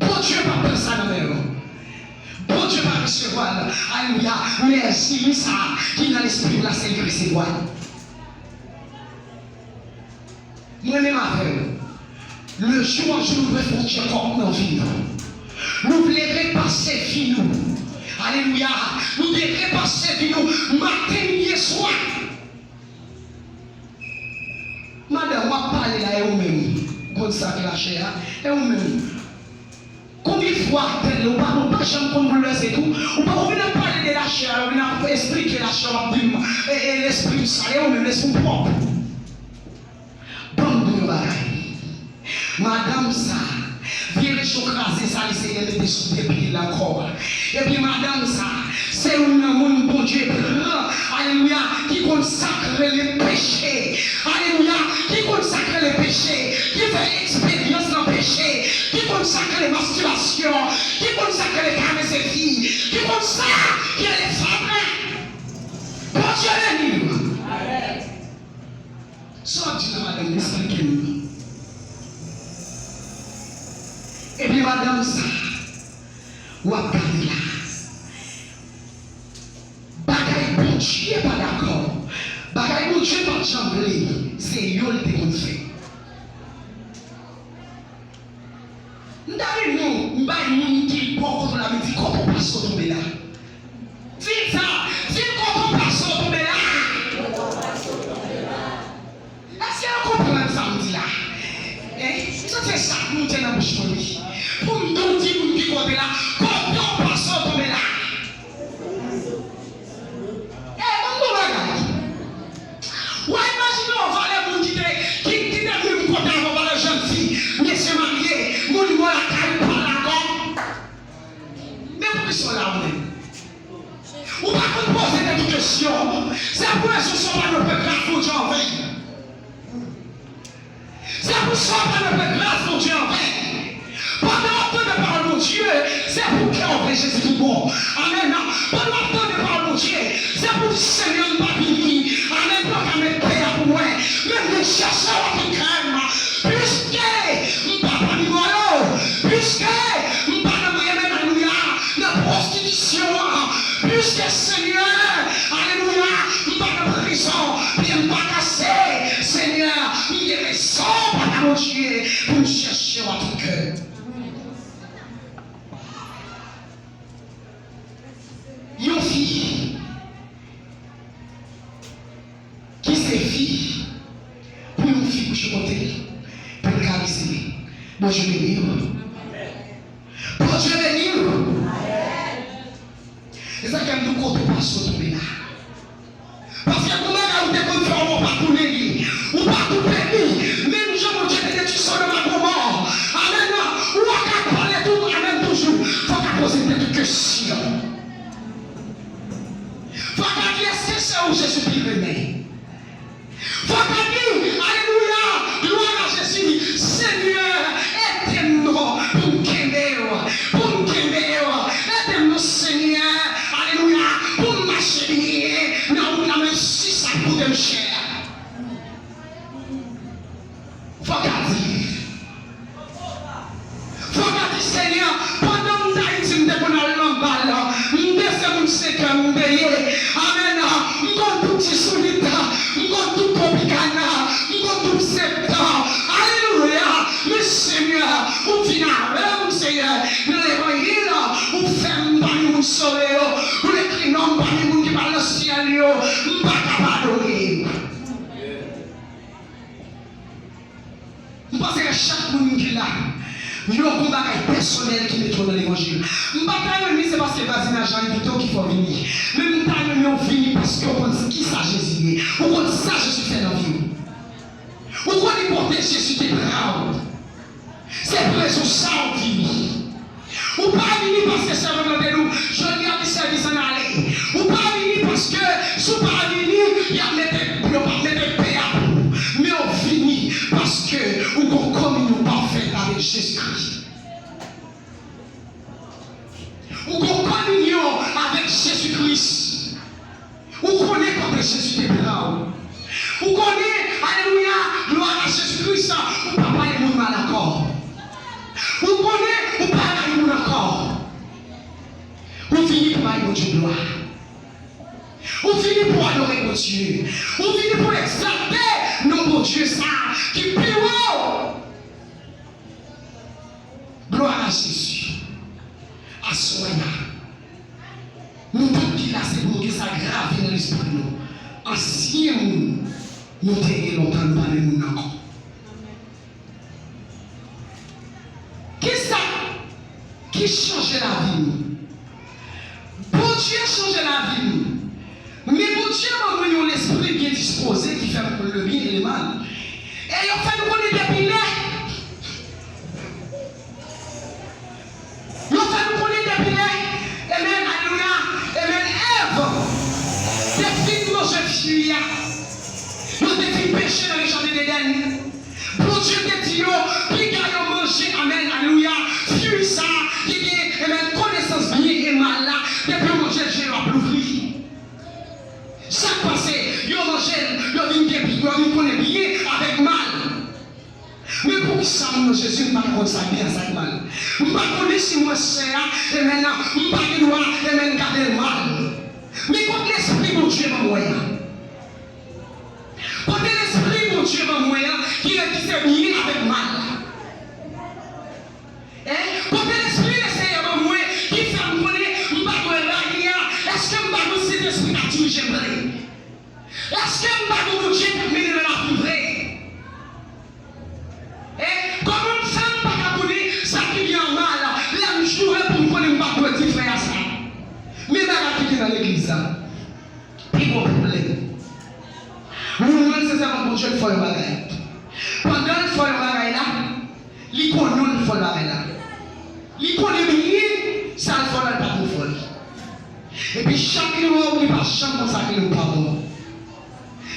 Bondye p ap pran sa nan men w. Bondye p ap resevwa l. Alelouya. Men Jezi sa a ki nan lespri w la, se li k resevwa l. Mwen menm avè w. Le jou an jou nou dwe fè yon tchekòp nan vi nou. Nou vle repase vi nou. Alelouya. Nou vle repase vi nou maten, midi e swa. Madanm, w ap pale la, e ou menm, ou konn sa k lachè a, e ou menm. Konbyen fwa tèt la, ou pa, ou pa janm konn boulvèse tou, ou pa, ou vin ap pale de lachè a, ou vin ap esplike lachè a, w ap di m, e, e, lespri m sal, e ou menm, lespri w pwòp. Ban m di w yon bagay. Madanm sa, vye rechon kraze sa, li Senyè mete sou de pye l ankò. Epi madanm sa, se youn nan moun Bondye pran, alelouya, ki konn sa k rele peche. Alelouya, ki konn sa k rele peche, ki fè eksperyans nan peche, ki konn sa k rele mastibasyon, ki konn sa k rele karese fi, ki konn sa k rele fatra. Bondye beni w. Sa w ap di la, madanm, esplike m. Epi madanm sa, w ap gade la. Bagay Bondye pa dakò, bagay Bondye pa t janm vle, se yo l te konn fè. M ta renmen w bay moun ki bò kote w la, men di kòman w pase w tonbe la. Di l sa, tonbe la. Kote w pase w tonbe la. E, ban m di w bagay. W a imajine w valè moun ki te, ki, ki te menm kote avè w, valè jèn fi, mesye marye, moun mò lakay, pa dakò. Men poukisa w la ou menm? Ou pa konn poze tèt ou kesyon. Se pou rezon sa w pa dwe pran gras Bondye an ven. Se pou sa w pa dwe pran gras Bondye an ven. Pandan w ap tande pawòl Bondye, se pou kè w vle Jezi pi bon. Amèn. Pandan w ap tande pawòl Bondye, se pou di, Senyè, m pa vini. Amèn. Pou w ka met pè a pou mwen. Men m vin chèche w ak tout kè m. Piske m pa pami mò yo. Piske m pa nan, amèn, alelouya, nan pwostitisyon an. Piske, Senyè, alelouya, m pa nan prizon, pye m pa kase. Senyè, m gen rezon, Papa Bondye, pou m chèche w ak tout kè m. Yon fi ki se fi pou yon fi kouche kote l pou l karese li. Bondye beni w. Bondye beni w. Se sa k fè m di w kote w pase w tonbe la. Paske gon bagay ou te konn fè, ou pa tounen li. Ou pa koupe li. Menm jan Bondye te detwi Sodòm ak Gomò. Amèn. Ou a ka pale tou, amèn toujou. Fò w ka poze tèt ou kesyon. Fò w ka di, èske se ou Jezi pi renmen? Fò w ka di, alelouya, glwa a Jezi, Senyè, ede m non pou m kenbe w, pou m kenbe w, ede m non, Senyè, alelouya, pou m mache byen nan wout la, menm si sa koute m chè. Fò w ka di. Fò w ka di, Senyè, pandan m t Ayiti, m te konn al nan bal, m te se moun senkè m te ye. Amèn. M konn tout ti soulit, m konn tout tropikana, m konn tout septan. Alelouya. Men Senyè, ou vin avè m, Senyè, nan levanjil, ou fè m pami moun sove yo, ou ekri non m pami moun ki pral nan syèl yo, m pa ka padone yo. M panse ke chak moun ki la, yo gon bagay pèsonèl ki mete w nan levanjil. M pa ta renmen se paske vwazinaj la envite w ki fè w vini. Men m ta renmen w vini paske w konn kisa Jezi ye. Ou konn sa Jezi fè nan vi w. Ou konn ki kote Jezi te pran w. Se pou rezon sa w vini. Ou pa vini paske sèvant lan te di w, jodi a gen sèvis, ann ale. Ou pa vini paske si w pa vini, y ap mete, yo p ap mete pè a pou ou. Men w vini paske ou gon kominyon pafèt avèk Jezikri. Ou gon kominyon avèk Jezikri. Ou konnen kote Jezi te pran w. Ou konnen, alelouya, glwa a Jezi Kris, ou pa pale moun mal ankò. Ou konnen, ou pa rayi moun ankò. Ou vini pou bay Bondye glwa. Ou vini pou adore Bondye. Ou vini pou egzalte non Bondye sa a ki pi wo. Glwa a Jezi. Aswè a, nou tout ki la, se pou nou gen sa grave nan lespri nou. Ansyen moun nou te ye lontan, nou pa menm moun ankò. Kisa ki chanje lavi nou? Bondye chanje lavi nou. Men Bondye ban mwen yon lespri byen dispoze ki fè m konn lebyen e lemal. E yo fè n konnen depi lè. Yo fè n konnen depi lè. Amen, alelouya. Amen, Èv te fin manje fwi a. Yo te fin peche nan le jaden Edenn. Bondye te di yo, piga yo manje, amèn, alelouya, fwi sa a ki gen, amèn, konesans byen e mal la, depi yo manje l, je yo ap louvri. Sa k pase, yo manje l, yo vin gen, yo vin konnen byen avèk mal. Men poukisa m nan Jezi, m pa ka konn sa k byen ak sa k mal? M pa konnen si mwen sen a, amèn, m pa gen dwa, amèn, gade l mal. Men kot lespri Bondye ban mwen an? Kote lespri Bondye ban mwen an, ki redi se byen avèk mal la? Hein? Kote lespri Lesenyè ban mwen, ki fè m konnen m pa dwe rayi a? Èske m pa dwe Sentespri k ap dirije m vre? Èske m pa dwe Bondye k ap mennen nan lavi vre? Hein? Kòman m fè m pa ka konnen sa ki byen ak mal, lè m joure pou ki nan legliz la. Pi gwo pwoblèm. Nou menm se sèvant Bondye, l fè yon bagay. Pandan l fè yon bagay la, li konnen l fè bagay la. Li konnen byen sa l fè la, l pa twò fè l. Epi chak li wè w, li pa janm konn sa k rele w padon.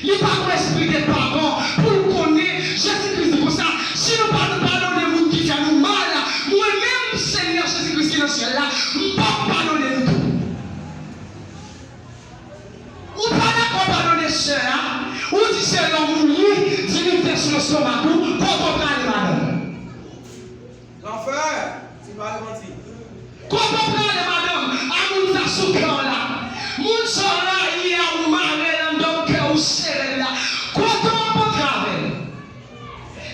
Li pa gen espri de padon pou l konnen Jezi Kris di konsa, si nou pa nou padone moun ki fè nou mal, mwen menm, Senyè Jezi Kris ki nan syèl la, m p ap padone nou tou. Ou pa dakò padone sè a, ou di se lòm ou ye, divinite sou lestomak ou, kote w prale madanm? Gran frè, ti pa repanti. Kote w prale madanm a moun sa sou kè w la? Moun sa w rayi a, ou mare l anndan kè w, ou sere l la. Kote w ap antre avè l?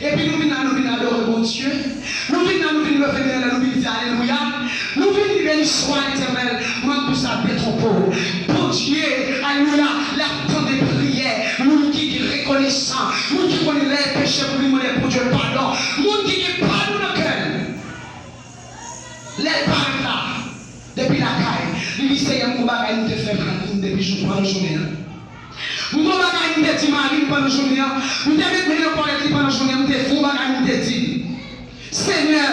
Epi nou vin la, nou vin adore Bondye. Nou vin la, nou vin leve men anlè, nou vin di alelouya. Nou vin di beni swa Letènèl. Mwen di w sa, detwonpe w. Bondye, alelouya, l ap tande priyè moun ki, ki rekonesan, moun ki konnen lè l peche pou li mande Bondye padon, moun ki gen padon nan kè l. Lè l parèt la, depi lakay, li di, Seyè, m gon bagay m te fè mari m depi jou pandan jounen an. M gon bagay m te di mari m pandan jounen an. M te met men nan kòlèt li pandan jounen an. M te fè yon bagay m te di l. Senyè,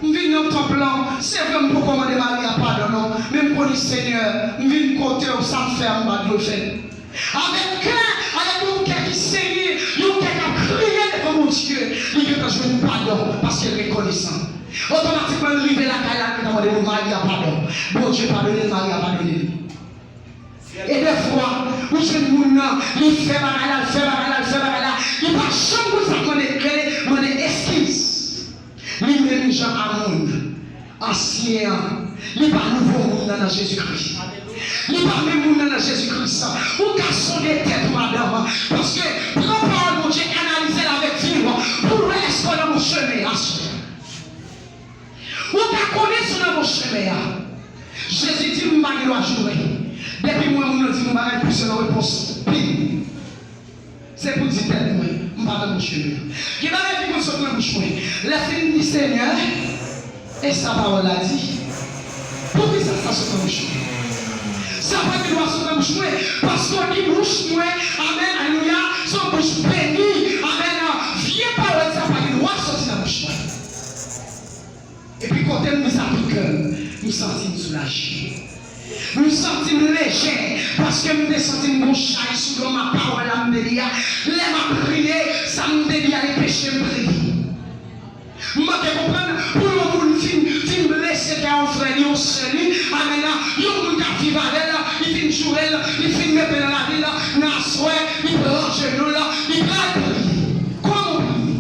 m vin nan tanp lan. Se vre m poko mande mari a padon non, men m konnen, Senyè, m vin kote w, sa m fè a m pa t dwe fè l. Avèk kè, avèk yon kè ki senyen, yon kè k ap kriye devan Bondye, li gentan jwenn padon paske l rekonesan. Otomatikman, l rive lakay la, l gentan mande pou mari a padon. Bondye padone l, mari a padone l. E dèfwa, ou jwenn moun nan, li fè bagay la, l fè bagay la, l fè bagay la, li pa janm konn sa k mande, rele mande eskiz. Li menm jan a moun ansyen an, li pa nouvo moun nan nan Jezikri. Li pa menm moun nan nan Jezikri. Ou ka sonde tèt ou, madanm, paske pran pawòl Bondye, analize l avèk vi w pou w wè èske w nan bon chemen aswè. Ou ka konnen si w nan bon chemen an. Jezi di, m pa gen dwa joure. Depi m wè moun nan di m yon bagay, plis yon repons, pim. Se pou di tèt mwen, m pa nan bon chemen an. Gen bagay ki konn sot nan bouch mwen. Lè fini m di, Senyè, e sa pawòl la di? Poukisa sa sot nan bouch mwen? Sa pa gen dwa sot nan bouch mwen, paske w di bouch mwen, amèn, alelouya, se yon bouch beni, amèn. Vye pawòl sa pa gen dwa soti nan bouch mwen. Epi kote m di sa tout kè m, m santi m soulaje. M santi m lejè, paske m te santi m gon chay sou do m ak pawòl la m te li a. Lè m ap priye, sa m te li a, e peche m priye. M manke konprann, pou yon moun fin, fin blese kè yon frè li, yon sè li, amèn, yon moun k ap viv avè l, li fin joure l, li fin mete nan lavi l, nan aswè, li pran jenou l, li pral priye. Kòman w priye?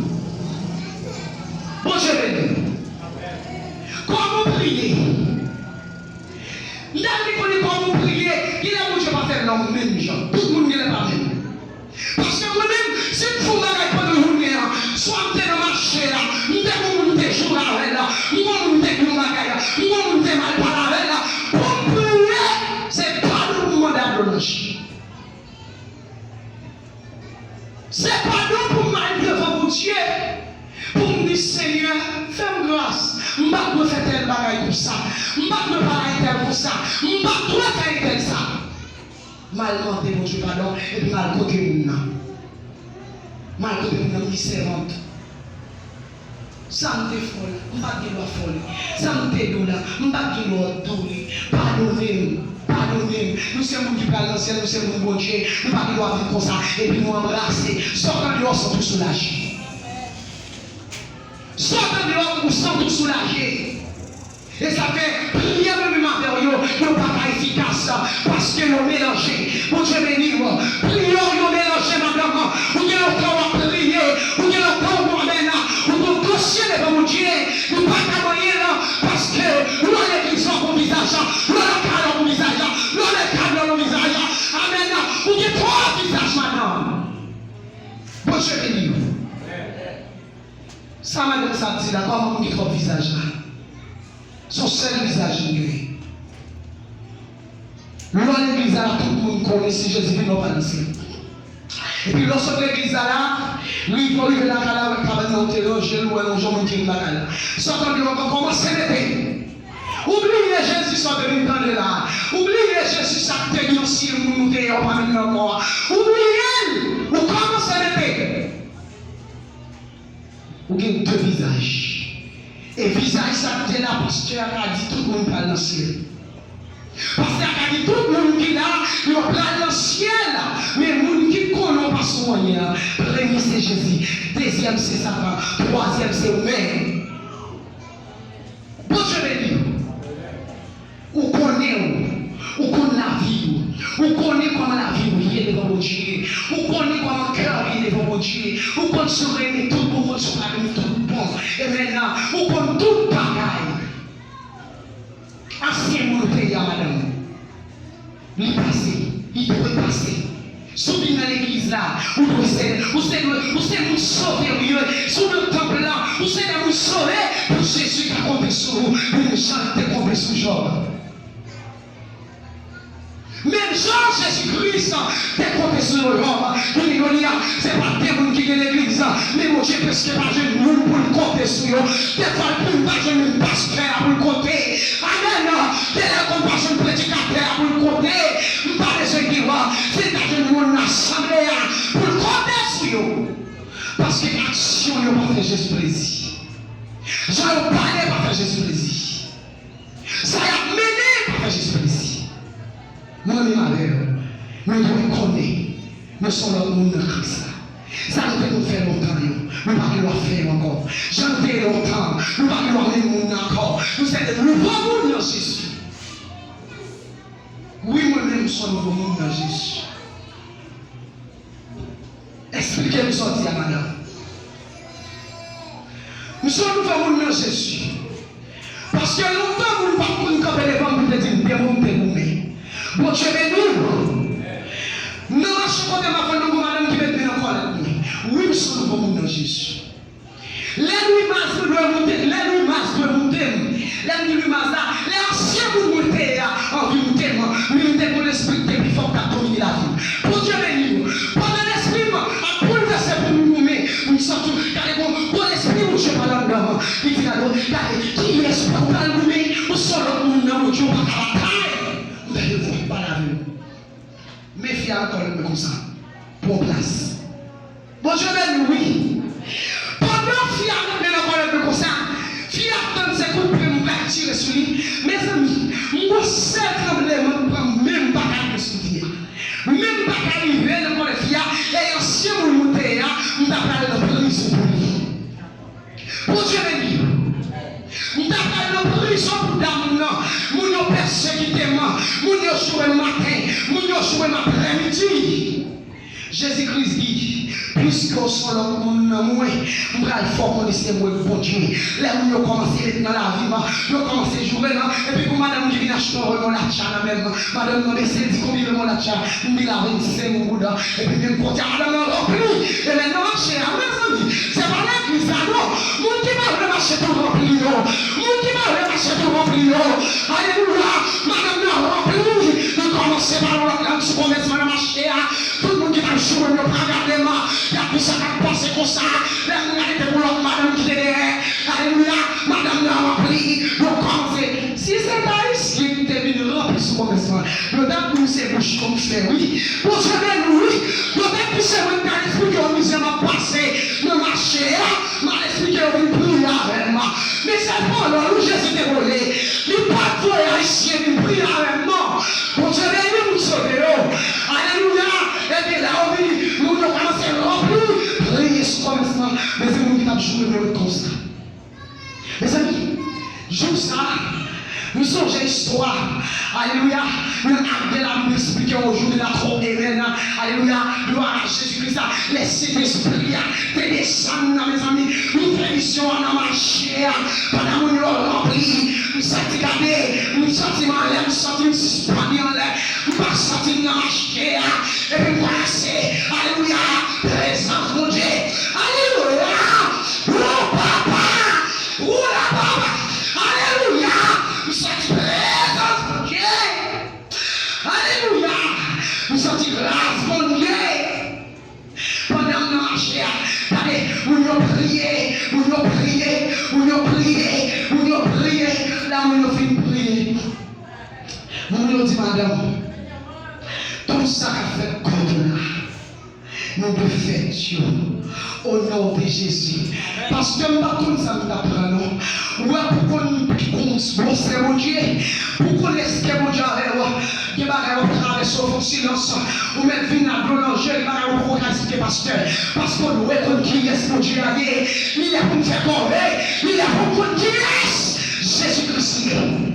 Bondye beni w. Kòman w priye? M ta vle konnen kòman w priye. Genlè Bondye pa fè nonm menm jan. Tout moun genlè pa menm. Paske mwen menm, si m fè yon bagay pandan jounen an, swa m te nan mache a, m te gon moun m te joure avè l, m gon moun m te di yon bagay, m gon moun m te mal pale avè l, pou m priye, se padon pou m mande Adonaj. Se padon pou m al devan Bondye, pou m di, Senyè, fè m gras, m pa t dwe fè tèl bagay konsa, m pa t dwe pale a entèl konsa, m pa t dwe fè entèl sa. M al mande Bondye padon, epi m al kote moun nan. M al kote moun nan, m di, sèvant, sa m te fè w la, m pa t gen dwa fè w li. Sa m te di w la, m pa t gen dwa di w li. Padone m, padone m. Nou se moun ki pral nan syèl, nou se moun Bondye. Nou pa gen dwa viv konsa. Epi nou anbrase. Sòt andeyò, santi w soulaje. Sòt andeyò, ou santi w soulaje. E sa fè, priyè mwen menm avè w yo, yo pa ka efikas, paske yo melanje. Bondye beni w. Priyè w yo melanje, madanm. Ou gen lontan w ap priye, ou gen lontan w, amèn, ou gen yon dosye devan Bondye, li pa ka manyen l, paske lè w legliz la w gon vizaj, lè w lakay la w gon vizaj, lè w lekòl la w gon vizaj. Amèn. Ou gen twòp vizaj, madanm. Bondye beni w. Sa madanm sa ap di la, kòman moun gen twòp vizaj la? Se yon sèl vizaj li genyen. Lè w legliz la, tout moun konnen si Jezi vini w pa nan syèl. Epi lè w sot legliz la, rive w rive lakay la, wè kabann nan, ou te lonje l, ou wè lonje yon moun ki vin lakay la. Sa w tande w ap kòmanse mete. Ou bliye Jezi sa w te vin tande la. Ou bliye Jezi Te gen ansyen moun ou te ye, ou pa menm nan ankò a. Ou bliye l, ou kòmanse mete. Ou gen de vizaj. E vizaj sa k te la, pastè a ka di tout moun pral nan syèl. Pastè a ka di tout moun ki la, yo pral nan syèl. Men moun ki konnen w pa sou anyen an, premye se Jezi, dezyèm se Satan, twazyèm se ou menm. Bondye beni w. Ou konnen w, ou konn lavi w, ou konnen kòman lavi w ye devan Bondye, ou konnen kòman kè w ye devan Bondye, ou konn si w renmen tout bon, ou konn si w pa renmen tout bon. Amen. Ou konn tout bagay. Ansyen moun ou te ye a, madanm, li pase, li dwe pase. Si w vin nan legliz la, ou dwe sèl, ou se dwe, ou se moun sove ou ye. Si w nan tanp lan, ou se de moun sove pou Jezi ka konte sou ou, menm jan l te konte sou Jòb. Menm jan Jezi Kris te konte sou Jòb, kounye a, se pa de moun ki gen legliz, men Bondye prèske pa jwenn moun pou l konte sou yo. Defwa l pi pa jwenn menm pastè a pou l konte. Amèn. Genlè l konn pa jwenn predikatè a pou l konte. M pa bezwen gen wa. Si l ta jwenn moun nan asanble a pou l konte sou yo. Paske aksyon yo pa fè Jezi plezi. Jan yo pale pa fè Jezi plezi. Sa y ap mennen pa fè Jezi plezi. Mwen menm avè w, nou dwe konnen nou se yon lòt moun nan Kris la. Sa nou te konn fè lontan yo, nou pa gen dwa fè yo ankò. Jan nou te ye lontan, nou pa gen dwa menm moun nan ankò. Nou se de nouvo moun nan Jezi. Wi, mwen menm, m se yon nouvo moun nan Jezi. Eksplike m sa w di a, madanm. M se yon nouvo moun nan Jezi. Paske lontan, moun pa t konn kanpe devan m pou te di m de mo, m te goumen. Bondye beni w. M nan mache kote m ap wè yon gwo madanm ki met men nan kòlèt mwen. Wi, m se yon nouvo moun nan Jezi. Lè Lwi Mas dwe moute, lè Lwi Mas dwe moute m, lè m di Lwi Mas la, lè ansyen moun mwen te ye a anvi moute m, men m te gon lespri k te pi fò k t ap domine lavi m. Bondye beni w. Pandan lespri m ap boulvèse pou m goumen, m santi, gade, gon, gon lespri Bondye pale anndan m. Li di, gade, gade, kiyès pou w pral goumen? Ou se yon lòt moun nan Bondye, ou pa ka batay. M tande vwa k pale avè m. Men fi a nan kòlèt mwen konsa. Pran plas. Bondye beni w, wi. Pandan fi a met men nan kòlèt mwen konsa, fi a ap tann se kout pye m pral tire sou li. Mezanmi, m gon sèl tranbleman k pran m, men m pa ka rive sou fi a. Men m pa ka rive nan kòlèt fi a, e ansyen moun mwen te ye a, m ta pral nan prizon pou li. Bondye beni w. M ta pral nan prizon pou dam nan. Moun yo pèsekite m. Moun yo joure m maten. Moun yo joure m aprèmidi. Jezi Kris di, piske w se yon lòt moun nan mwen, m pral fè w konnen se mwen k Bondye. Lè moun yo kòmanse ret nan lavi m, yo kòmanse joure m, epi gon madanm ki vin achte yon remon latcha nan men m. Madanm nan bese, l di, konbyen remon latcha? M di l a vennsenk gouda. Epi menm kote a, madanm nan ranpli. E lè nan mache a, mezanmi, se pa legliz la non. Moun ki pa vle mache tou ranpli yo. Moun ki pa vle mache tou ranpli yo. Alelouya. Madanm nan ranpli. Li kòmanse pale yon lòt lang sou kòmèsman nan mache a. Tout moun ki t ap joure m yo pa gade m. Y ap di sa k ap pase konsa. Lè m gade, te gon lòt madanm ki te dèyè. Alelouya. Madanm nan ranpli. Yo kòmanse. Si se t Ayisyen ki te vin ranpli sou kòmèsman, yo t ap di m se bouch yo m fè, wi. Bondye beni w, wi. Yo t ap di se mwen k al eksplike yo mizè m ap pase nan mache a. M al eksplike yo vin priye avè m. Men se pawòl ou Jezi te voye. Li pa t voye Ayisyen vin priye avè m, non. Bondye beni moun sove yo. Alelouya. Epi lè yo vini, moun yo kòmanse ranpli, priye sou kòmèsman. Men se moun ki t ap joure m yo ret konsa. Mezanmi, jou sa a, m sonje istwa, alelouya, nan Ak de la Bib eksplike yon jou de la tro, amen, alelouya, glwa a Jezi Kris la, lè Sentespri a te desann nan, mezanmi, nou fè misyon an nan mache a, pandan moun yo ranpli, m santi gade, m santi m anlè, m santi m sispann anlè, m pa santi m nan mache a, epi m kòmanse, alelouya, prezans Bondye, alelouya, o papa, Oula papa! Alelouya! M santi prezans Bondye! Alelouya! M santi gras Bondye! Pandan m nan mache a, gade, moun yo priye, moun yo priye, moun yo priye, moun yo priye. Lè moun yo fin priye, moun yo di, madanm, Tout sa k ap fèt kont ou la, nou defèt yo. O non de Jezi. Pastè, m pa t konn sa m t ap pran, non. Ou wè, pou konn gwosè Bondye, pou konn èske Bondye avè w, gen bagay w ap travèse, w fè silans. Ou mèt vin ak dlo nan je, gen bagay ou poko ka eksplike pastè. Paske w dwe konn kiyès Bondye a ye. Li lè pou n fè kòve, li lè pou n konn kiyès Jezi Kris ye.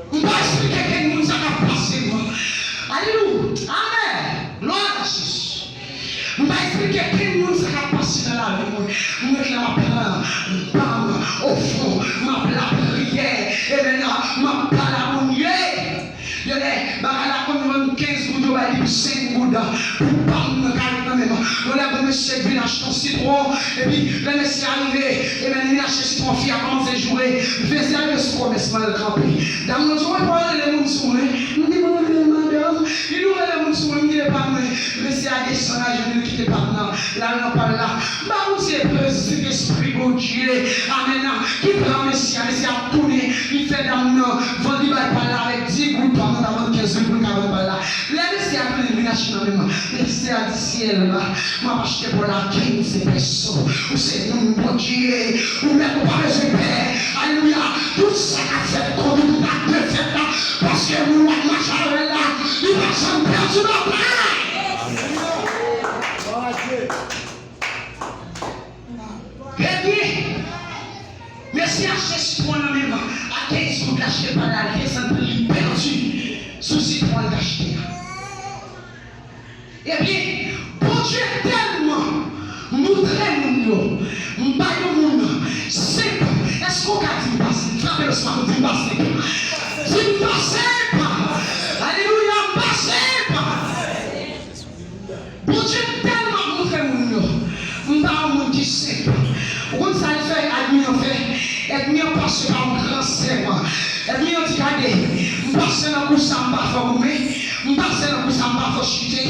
M pa eksplike kenn moun sa k ap pase mwen. Alelouya. Amèn. Glwa a Jezi. M pa eksplike kenn moun sa k ap pase nan lavi mwen. Mwen rete la, m ap pran bam ofrann, m ap lapriyè. Amèn. M ap pale a Bondye. Yo lè bagay la konn vann kenz goud, yo bay li pou senk goud. Pou bam nan kay nan menm. Yo lè gon mesye vin achte yon sitwon, epi lè mesye a rive, epi li vin achte sitwon, fi a kòmanse joure. Mesye a rive sou kòmès, man, l kanpe. Dam nan di, "Wi, pa rele moun sou mwen." M di, "Mwen rele madanm." Li di, "Ou rele moun sou mwen." M di, "E pa mwen." Mesye a desann ajenou, li kite pa m nan, l al nan pa l la. M ba Bondye prezi, Sentespri Bondye. Amèn. Ki pran mesye a, mesye a tounen, li fè dam nan vann, li bay pa l la avèk dis goud, pa l nan ta vann kenz goud pou l ka vann pa l la. Lè mesye a tounen, li vin achte nan men m. Mesye a di, "Syèl la, m ap achte pa w la kenz pèso." Ou se moun Bondye, ou mèt, ou pa bezwen pè. Alelouya. Tout sa k ap fèt kont ou, tout ak defèt la, paske moun w ap mache avè l la, li pa janm pèdi batay. Ebyen, mesye achte sitwon nan men m, a kenz goud l achte pa l la, li desann pri, li pèdi sou sitwon l t achte a. Ebyen, Bondye tèlman moutre moun yo, m ba yon moun senp, èske w ka di m pa senp? Frape lòs pa di m pa senp. Di m pa senp. Alelouya, m pa senp. Bondye tèlman ap moutre moun yo. M pa yon moun ki senp. Ou konn sa l fè, ènmi an fè? Ènmi an pase pa yon gran sèman. Ènmi an di, "Gade, m pase nan kou sa, m pa fè w goumen. M pase nan kou sa, m pa fè w chite."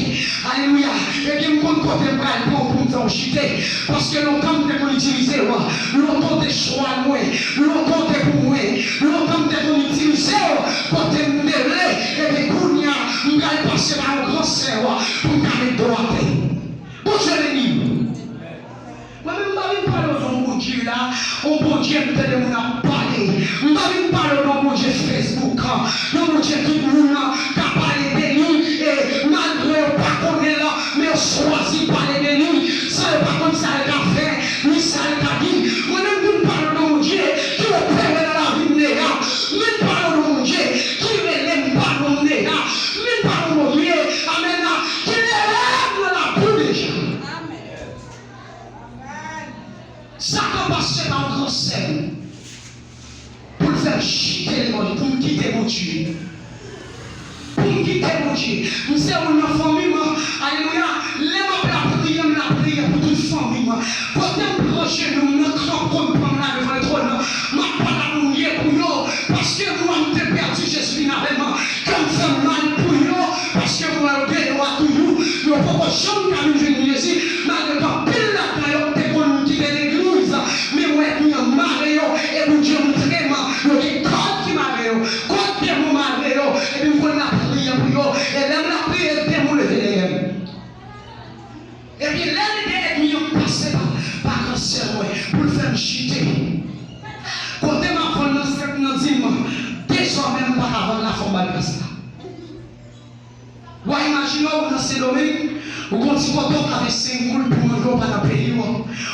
Alelouya. Ebyen, m konn kote m pral pran w pou m fè w chite. Paske lontan m te konn itilize w. Lontan w te chwa mwen. Lontan w te pou mwen. Lontan m te konn itilize w. Kote m te vle. Ebyen, kounye a, m pral pase pa yon gran sèman pou m ka met do atè. Bondye beni w. Mwen menm, m pa vin pale w de yon Bondye la, yon Bondye m tande moun ap pale. M pa vin pale w de yon Bondye Facebook, yon Bondye tout moun ka pale de li, e malgre yo pa konnen l, men yo chwazi pale de li, san yo pa konn sa l ka fè, ni sa l ka di. Mwen menm, m vin pale w de yon Bondye ki opere nan lavi m deja. M vin pale w de yon Bondye ki rele m pa non m deja. M vin pale w de yon Bondye, amèn, ki leve m nan labou deja. Satan pase pa yon gran sèm pou l fè m chite levanjil, pou m kite Bondye. Pou m kite Bondye. M se youn nan fanmi m, alelouya, lè m ap lapriyè, m lapriyè pou tout fanmi m. Kote m pran jenou m nan, kanpe m pran m la devan twòn nan, m ap pale a moun ye pou yo, paske mwen m te pèdi, Jezi vin avè m. Kè m fè mal pou yo, paske m wè yo deyò a toujou, yo poko janm ka vin jwenn Jezi, malgre gen anpil ladan yo ki te konn kite legliz, men m wè ènmi an mare yo, e Bondye montre m, yo gen kòd ki mare yo, kòd demon mare yo, epi m konn lapriyè pou yo, e lè m lapriyè, demon leve dèyè m. Ebyen, lè lide ènmi an pase pa, pa kansè mwen, pou l fè m chite. Kote m ap vann nan sèt nan dim, dezòmè m pa ka vann la, fò m ba l gras la. W a imajine w nan Sendomeng, ou gon ti kote w ka fè senk goud pou manje, w pa nan peyi w.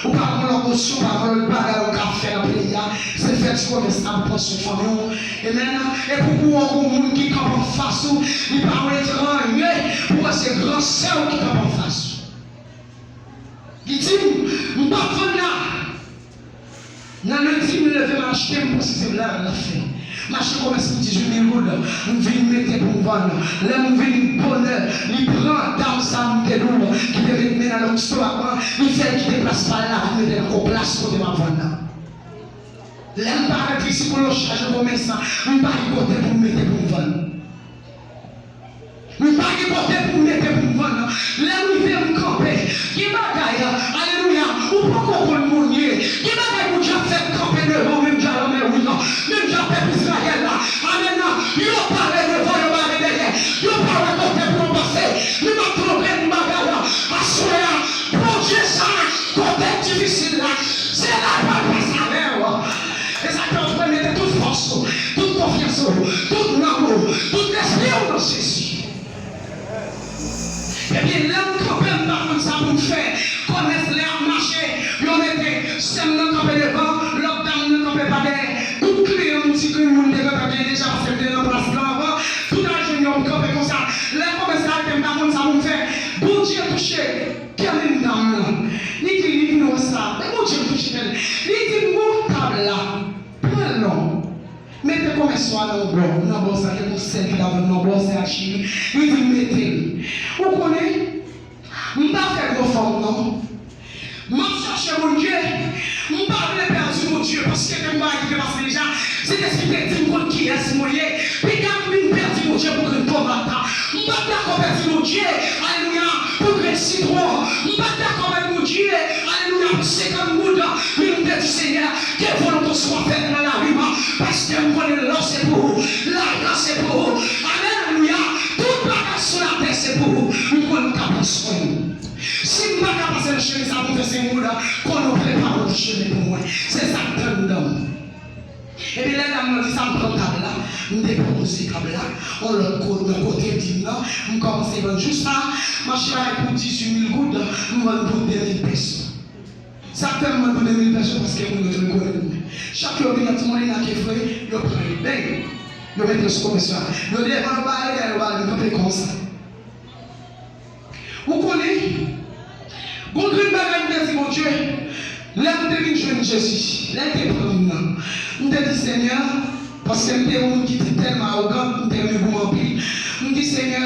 Ou pa gon lòt opsyon, ou pa gon lòt bagay ou ka fè nan peyi a, se fè ti komès la pou pran swen fanmi w. Amèn. E pou, pou w gon moun ki kanpe anfas ou, li pa yon etranje, pou wè se gran sè w ki kanpe anfas ou. Li di m, m p ap vann la. Nan lendi, m leve, m achte, m panse se blag l ap fè. M achte komès pou dizuit mil goud, m vin mete pou m vann. Lè m vini bonè, li pran dam sa m te di w, ki te ret men nan lòt estomak mwen, li fè l kite plas pa l la, vin mete l ankò plas kote m ap vann nan. Lè m parèt isit pou l chaje komès la, m pa gen kote pou m mete pou m vann. M pa gen kote pou m mete pou m vann nan. Lè m rive, m kanpe. Gen bagay, alelouya, ou poko konn moun ye. Gen bagay Bondye ap fè kanpe devan w, menm jan lanmè wouj lan, menm jan pèp Izrayèl la. Amèn. Yo pare devan, yo pa tout nanm ou, tout lespri w nan Jezi. Ebyen, lè m kanpe, m pa konn sa pou m fè. Kòmès la ap mache, yo mete sè m nan kanpe devan, lòt dam nan kanpe pa dèyè. Tout kliyan m, ti grenn moun te gentan gen deja, paske m te nan plas lan anvan. Tout al jwenn yo, m kanpe konsa. Lè kòmès la rete, m pa konn sa pou m fè. Bondye touche kè menm dam nan. Li di, li vin wè sa. Men Bondye touche kè l. Li di m, gon tab la. Pran l non. Mete kòmès ou a nan yon bò, nan bò sa, te gon sèl ki t ap vann nan bò, se Achil. Li di m mete l. Ou konnen, m pa fè gwo fanm non. M ap chache Bondye. M pa vle pèdi Bondye, paske gen bagay ki te pase deja. Sentespri te di m konn kiyès mwen ye. Piga m vin pèdi Bondye pou grenn tomata. M pa t dakò pèdi Bondye. Alelouya. Pou grenn sitwon. M pa t dakò pèdi Bondye. Alelouya. Pou senkant goud. Men m te di, Senyè, ke volonte w swa fèt nan lavi m, paske m konnen lè w se pou ou, lajan se pou ou. Amèn, alelouya. Tout bagay sou latè se pou ou. M konnen w ka pran swen m. Si m pa ka pase nan chemen sa pou m fè senk goud, konnen w prepare yon ti chemen pou mwen. Se sa k te anndan m. Epi lè dam nan di sa, m pran tab la, m depoze tab la yon lòt kote, nan kote di m nan, m kòmanse vann. Jou sa, mache a pou dizuit mil goud, m vann pou de mil peso. Sa k fè m vann pou de mil peso, paske moun yo te rekonèt mwen. Chak yo vin nan ti molina ke fre, yo pran yo, beng, yo mete yo sou kòmès la. Yo devan, yo bare, dèyè yo bare, m kanpe konsa. Ou konnen, gon grenn bagay m te di Bondye, lè m te vin jwenn Jezi, lè l te pran m nan, m te di, Senyè, paske m te yon moun ki te tèlman awogan, m te renmen gou anpil. M di, Senyè,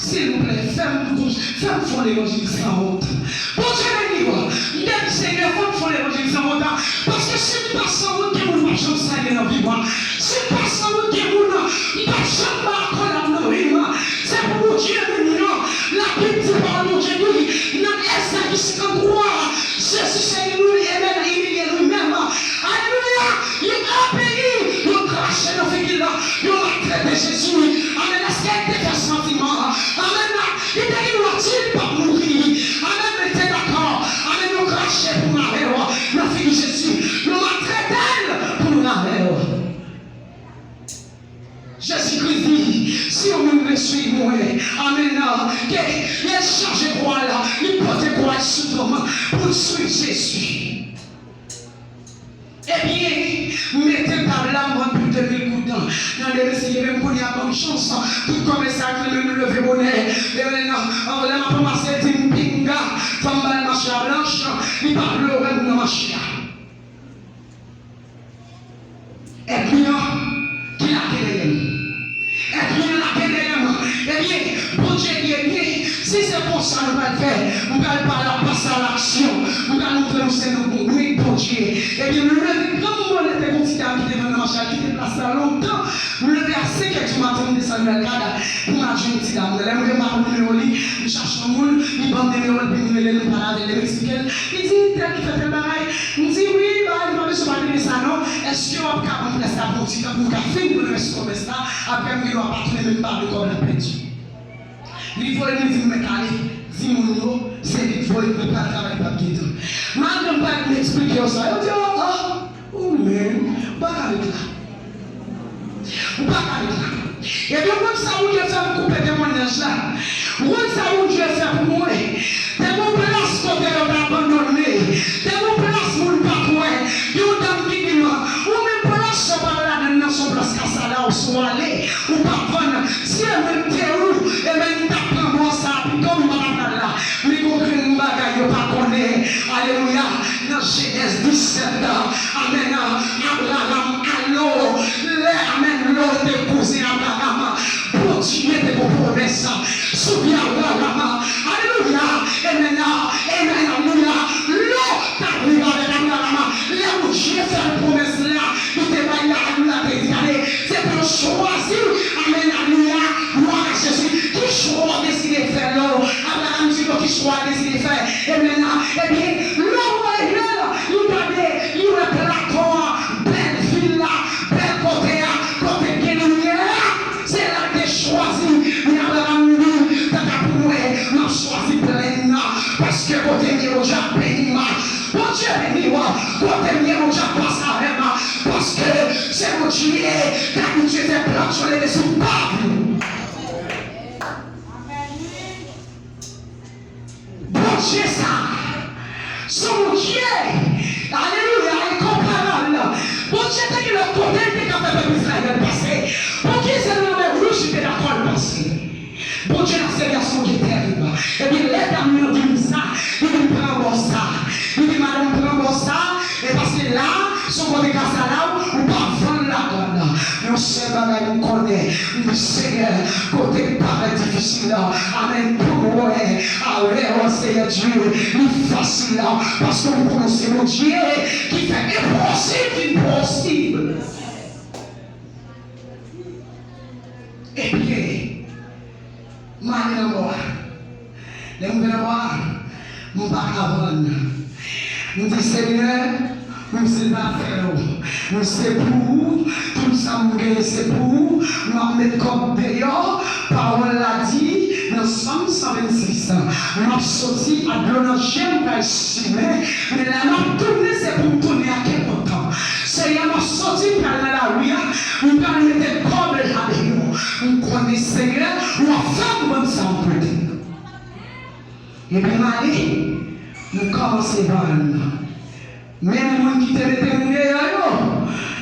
silvouplè, fè m, fè m fè yon levanjil san wont. Bondye beni w. M te di, Senyè, fè m fè yon levanjil san wont, paske si m pa sanwont, gen moun p ap janm salye nan vi m. Si m pa sanwont, gen moun, m p ap janm ba akolad nan vi m. Se pou Bondye beni w. Labib di, pawòl Bondye di, nan Ezayi senkanntwa, Jezi se li, li menm, imilye li menm. Alelouya! Li obeyi, yo krache nan figi l, yo maltrete Jezi. Amèn. Èske l te fè santiman? Amèn. Li te gen dwa di l p ap mouri. Amèn. Men l te dakò. Amèn. Yo krache pou n avè w nan figi Jezi. Yo maltrete l pou nou avè w. Jezikri di, si yon moun vle swiv mwen, amèn, ke l chaje kwa l, li pote kwa l sou do l pou l swiv Jezi. Ebyen, m mete tab la, m vann pou de mil goud. Nan de mil, si Dye vle, m kounye a ban m chans, tout kòmès sa ki menm leve bonè, e lè m ap ranmase, di m pinga, fò m ba l mache a blanch, li pa vle wè m nan mache a. Ènmi an ki lage dèyè m. Ènmi an lage dèyè m. Ebyen, Bondye di, ebyen, si se konsa nou pral fè, m pral pale, pase a laksyon. M pral montre nou se nou, nou, nou Bondye. Ebyen, m leve, granmoun mwen te gon ti dam ki te vann nan mache a, ki te plas la lontan. M leve a senk è di maten, m desann Mèlkad pou m al jwenn ti dam nan. Lè m rive, m pa konn nimewo li, m chache yon moun, li ban m nimewo l, epi m rele l, m pale avè l, m eksplike l. Li di, tèl ki fè tèl bagay. M di, wi, bagay, m pa bezwen pale de sa, non. Èske w ap ka ban m prèske yon ti tan pou m ka fin pou rès kòmès la? Apre, m gen dwa pa tounen, men m pa vle kòb la pèdi. Li voye m, li di m, mèt ale, di moun yo, se li k voye m, li pral travay, li p ap gen tan. Malgre m pa vin eksplike yo sa, yo di, o, o, ou menm, ou pa ka ret la. Ou pa ka ret la. Ebyen, ou konn sa Bondye fè m koupe temwanyaj la? Ou konn sa Bondye fè pou mwen? Te gon plas kote yo t abandone. Te gon plas moun pa t wè. Yon dam ki di m, ou menm plas sa w pa ladan nan, se yon plas kasala, ou si w ale, ou p ap vann. Si e mwen m te ou, ebyen, m t ap pran bò sa a pito, m pa t ap pral la. Men gon grenn bagay yo pa konnen. Alelouya. Nan Jenèz disèt, amèn, Abraram, alo, lè, amèn, Lòt te kouzen Abraram, Bondye te gon pwomès sou vi Abraram. Alelouya. Amèn, amèn, alelouya. Lòt t ap viv avèk Abraram. Lè Bondye fè l pwomès la, li te bay la, alelouya, te di, gade, se pou yo chwazi, amèn, alelouya, glwa a Jezi. Ki chwa w deside fè, Lòt? Abraram di, bon, ki chwa w deside fè? Ebyen, ebyen, Lòt voye l, li gade, li wè plato a, bèl vil la, bèl kote a, kote gen limyè a. Se la l te chwazi. Men Abraram di, tata pou mwen, m ap chwazi plèn nan, paske kote m ye, Bondye ap beni m. Bondye beni w. Kote m ye, Bondye ap pase avè m, paske Se Bondye k abitye fè plant yo leve sou bab ou. Bondye sa, se yon Bondye, alelouya, enkonparab. Bondye te gen lòt kote l te ka fè pèp Izrayèl pase. Poukisa nan lanmè wouj li te dakò l pase? Bondye n ap sèvi a se yon Bondye tèrib. Ebyen, lè dam nan di m sa, li di m pran bò sa. Li di, madanm, pran bò sa, e paske la, se yon kote kasa la, ou pa vann ladan l. Yon sèl bagay m konnen, m di, Senyè, kote k parèt difisil la, amèn, pou m wè avè w, Senyè Dye, li fasil la, paske m konnen se Bondye ki fè enposib vin posib. Ebyen, m ale nan bò a. Lè m rive nan bò a, m pa ka vann. M di, Senyè, menm si l pa fè w, men se pou ou, tout sa m genyen se pou ou, m ap met kòb deyò, pawòl la di, nan Sòm san vennsis, m ap soti ak dlo nan je m, m pral simen, men lè m ap tounen, se pou m tounen ak kè kontan. Senyè, m ap soti, m pral nan lari a, m pral mete kòb la deyò. M konnen, Senyè, w ap fè m konn sa m pote. Epi m ale, m kòmanse vann. Menm moun ki te mete m deyò yo,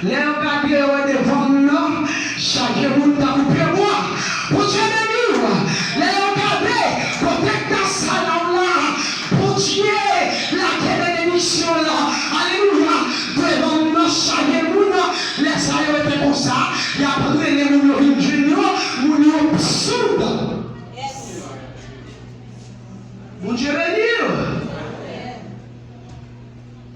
lè yo gade, yo wè devan m nan, chaje moun tankou pyebwa. Bondye beni w. Lè yo gade, kote k ta sa la w la, Bondye lage benediksyon la. Alelouya. Devan m nan, chaje moun. Lè sa yo rete konsa, y ap rele moun yo vin jwenn yo, moun yo soud. Bondye beni w.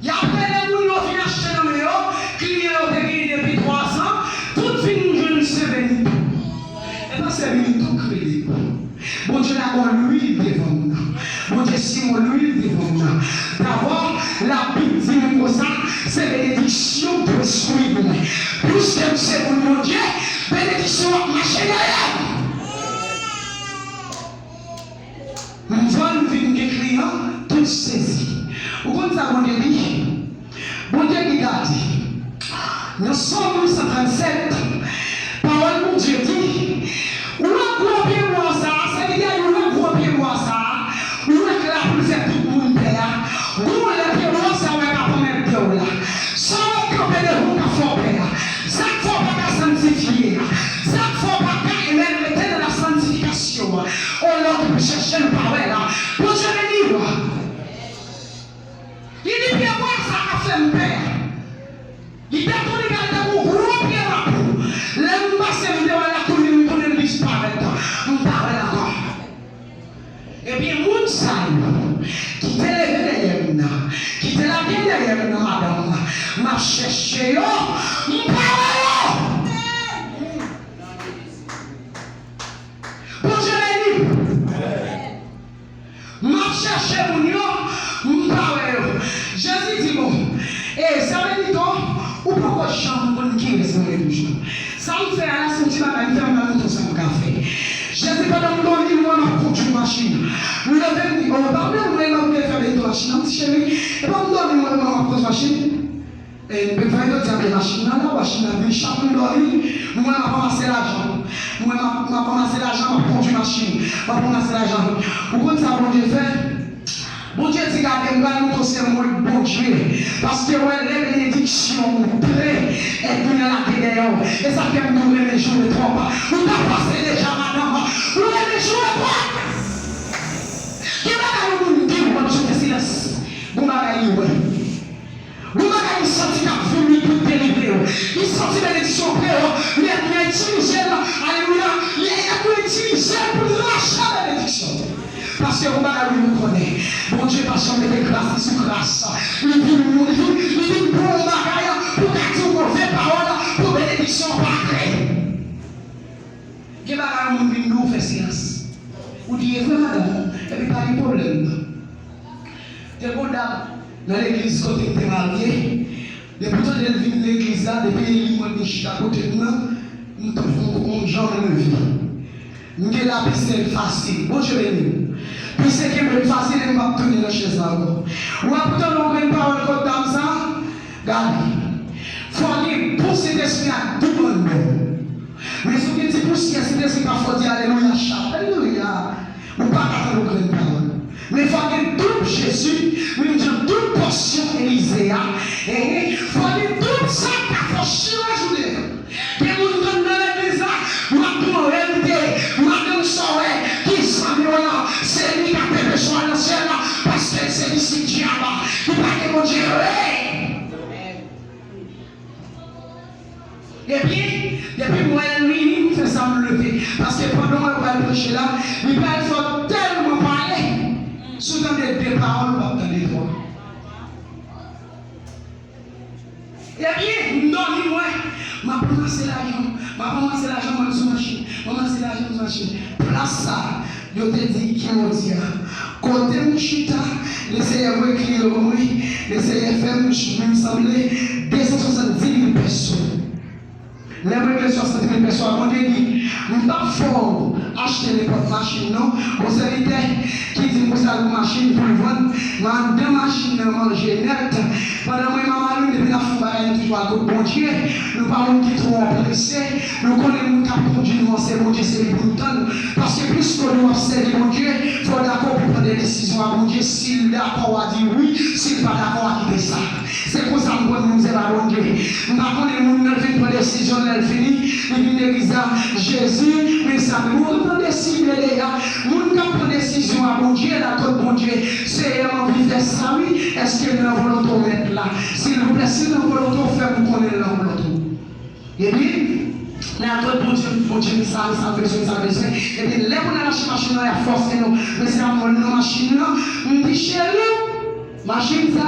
Y ap rele moun yo vin achte nan men yo, kliyan yo te genyen depi twazan, tout vin jwenn se Benito. E pa se Benito k rele. Bondye lage yon lwil devan m nan. Bondye simen yon lwil devan m nan. Dabò, Labib di m konsa, se benediksyon k dwe swiv mwen. Piske m se moun Bondye, benediksyon ap mache dèyè m. M vann, m vin gen kliyan, tout sezi. Ou konn sa Bondye di? Bondye di, gade, nan Sòm san trannsèt, pawòl Bondye di, ou wè gwo pyebwa sa a, se li te di, ou wè gwo pyebwa sa a, ou wè k la pou l fè tout moun pè a, gon lè pyebwa sa a wè k ap anmède w la. Sa w ap kanpe devan w k ap fè w pè a, sa k fè w pa ka sanntifye a, sa k fè w pa ka, amen, rete nan lasantifikasyon an, olè w te chèche l pa wè la. Bondye beni w. Li di, pyebwa sa k ap fè m pè a. Li te tounen gade tankou gwo pye lapou. Lè m pase, m te wè l ap tounen, m tounen, l disparèt. M pa wè l ankò. Ebyen, moun sa yo ki te leve dèyè m nan, ki te lage dèyè m nan, madanm, m ap chèche yo, m pa wè yo. Bondye beni w. M ap chèche moun yo, m pa wè yo. Jezi di, bon, e, sè Benito, ou poko janm konn kilès mwen ye toujou. Sa m fè a la, se yon ti bagay m fè, m pral montre w sa m ka fè. Jezi, pandan m dòmi, m wè m ap kondui machin. M leve, m di, o, pa bliye mwen, m ap vle fè Benito machin nan, m di, cheri, e pa m dòmi, m wè m ap kondui machin. E, m fè Benito di, antre machin nan la, machin nan vin chak moun dòmi, m wè m ap ranmase lajan. M wè m ap, m ap ranmase lajan, m ap kondui machin, m ap ranmase lajan. Ou konn sa Bondye fè? Bondye di, gade, m pral montre w se mwen k Bondye. Paske wè, lè benediksyon ou pre, ènmi an lage dèyè w. E sa fè m di w renmen joure twòp. Ou ta pase deja, madanm. Ou renmen joure twòp. Gen bagay yon moun di w, w ap fè silans. Gon bagay li wè. Gon bagay li santi k ap vini pou l delivre w. Li santi benediksyon pre w, men ènmi an itilize l, alelouya, li, ènmi an itilize l pou l rache benediksyon. Paske gon bagay wi nou konnen, Bondye pa janm mete gras li sou gras. Li vin, li vin, li vin pou yon bagay pou ka di w move pawòl pou benediksyon an pa antre. Gen bagay yon moun vin di w fè silans. Ou di, e vre madanm, epi pa gen pwoblèm. Te gon dam nan legliz kote m te marye, depi w tande l vin legliz la, depi li wè m chita kote m nan, m tou fon yon jan m leve. M gen lapisyen fasil. Bondye beni w. Pisyen kenbe m fasil e m p ap tounen nan chèz la ankò. Ou ap tande yon grenn pawòl kot dam sa, gade. Fò gen bon Sentespri Alelouya, chak, alelouya. Ou pa ka tann yon grenn pawòl. Men fò gen doub Jezi, menm jan doub pòsyon Elize a. Enhen, fò gen doub sa k ka fè w chire jounen an. Gen moun k anndan legliz la, m ap di w yon verite, madanm sa w wè ki zanmi w lan, se li k ap pete sou w nan syèl la, paske l se disip dyab la, li pa gen Bondye vre. Ebyen, depi m wè l vini, m fè sa m leve. Paske pandan w wè l pral preche la, li pral fè w tèlman pale, si w tande de pawòl, ou p ap tande twa. Ebyen, m dòmi, m wè, m ap ranmase lajan, m ap ranmase lajan, m al sou machin, m ranmase lajan, m sou machin. Plas sa, yo te di ki yo di a. Kote m chita, Lesenyè voye kliyan ban mwen, Lesenyè fè m, m sanble de san swasanndis mil peso. Lè m regle swasanndis mil peso a, Bondye di, m p ap fè w achte nenpòt machin non. Gon sèvitè ki di m pou sa l pou machin pou l vann, men anndan machin nan manje nèt. Pandan mwen e mari m, depi n ap fè yon bagay, nou toujou al kot Bondye. Nou pa moun ki twò prese. Nou konnen moun k ap kondui nou an se Bondye, se li pou n tann. Paske plis konnen w ap sèvi Bondye, fò w dakò pou pran de desizyon a Bondye. Si l dakò, w a di wi. Si l pa dakò, w a kite sa. Se konsa m konn moun se pa Bondye. M pa konnen moun nan vin pran desizyon l, lè l fini, li vin legliz la, Jezi, men sa menm ou pran desizyon deja. Moun k ap pran desizyon a Bondye, l al kot Bondye. Seyè, m anvi fè sa wi. Èske l nan volonte w, Mèt la? Silvouplè, si l nan volonte w, fè m konnen l nan volonte w. Epi, n al kot Bondye, Bondye, men sa, men sa m bezwen, men sa m bezwen. Epi, lè moun nan achte machin nan, y ap fòse nou. Men se ap mwen nan machin nan, m di, cheri, machin sa,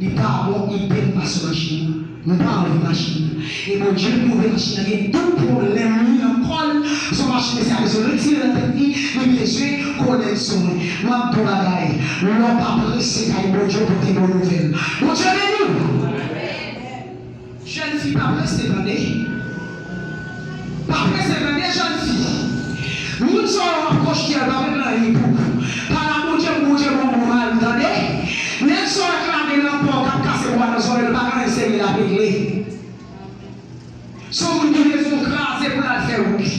li pa bon, ide m pa sou machin nan. M pa anvi machin nan. E Bondye pwouve machin nan gen tout pwoblèm li nan kò l. Se yon machin mesye a bezwen retire nan tèt li, li bezwen konnen sou mwen. M ap di w bagay, lè w pa prese kay Bondye pote bon nouvèl. Bondye beni w. Jèn fi, pa prese tande. Pa prese tande, jèn fi. Moun sa w ap pwoche a, pa vle anyen pou ou. Pale a Bondye pou Bondye bon bon mal, tande. Nèg sa w ap lage nan pò k ap kase bwa nan zòrèy, pa gen anyen serye l ap regle. Se yon moun ki bezwen kraze pou l al fè wout li.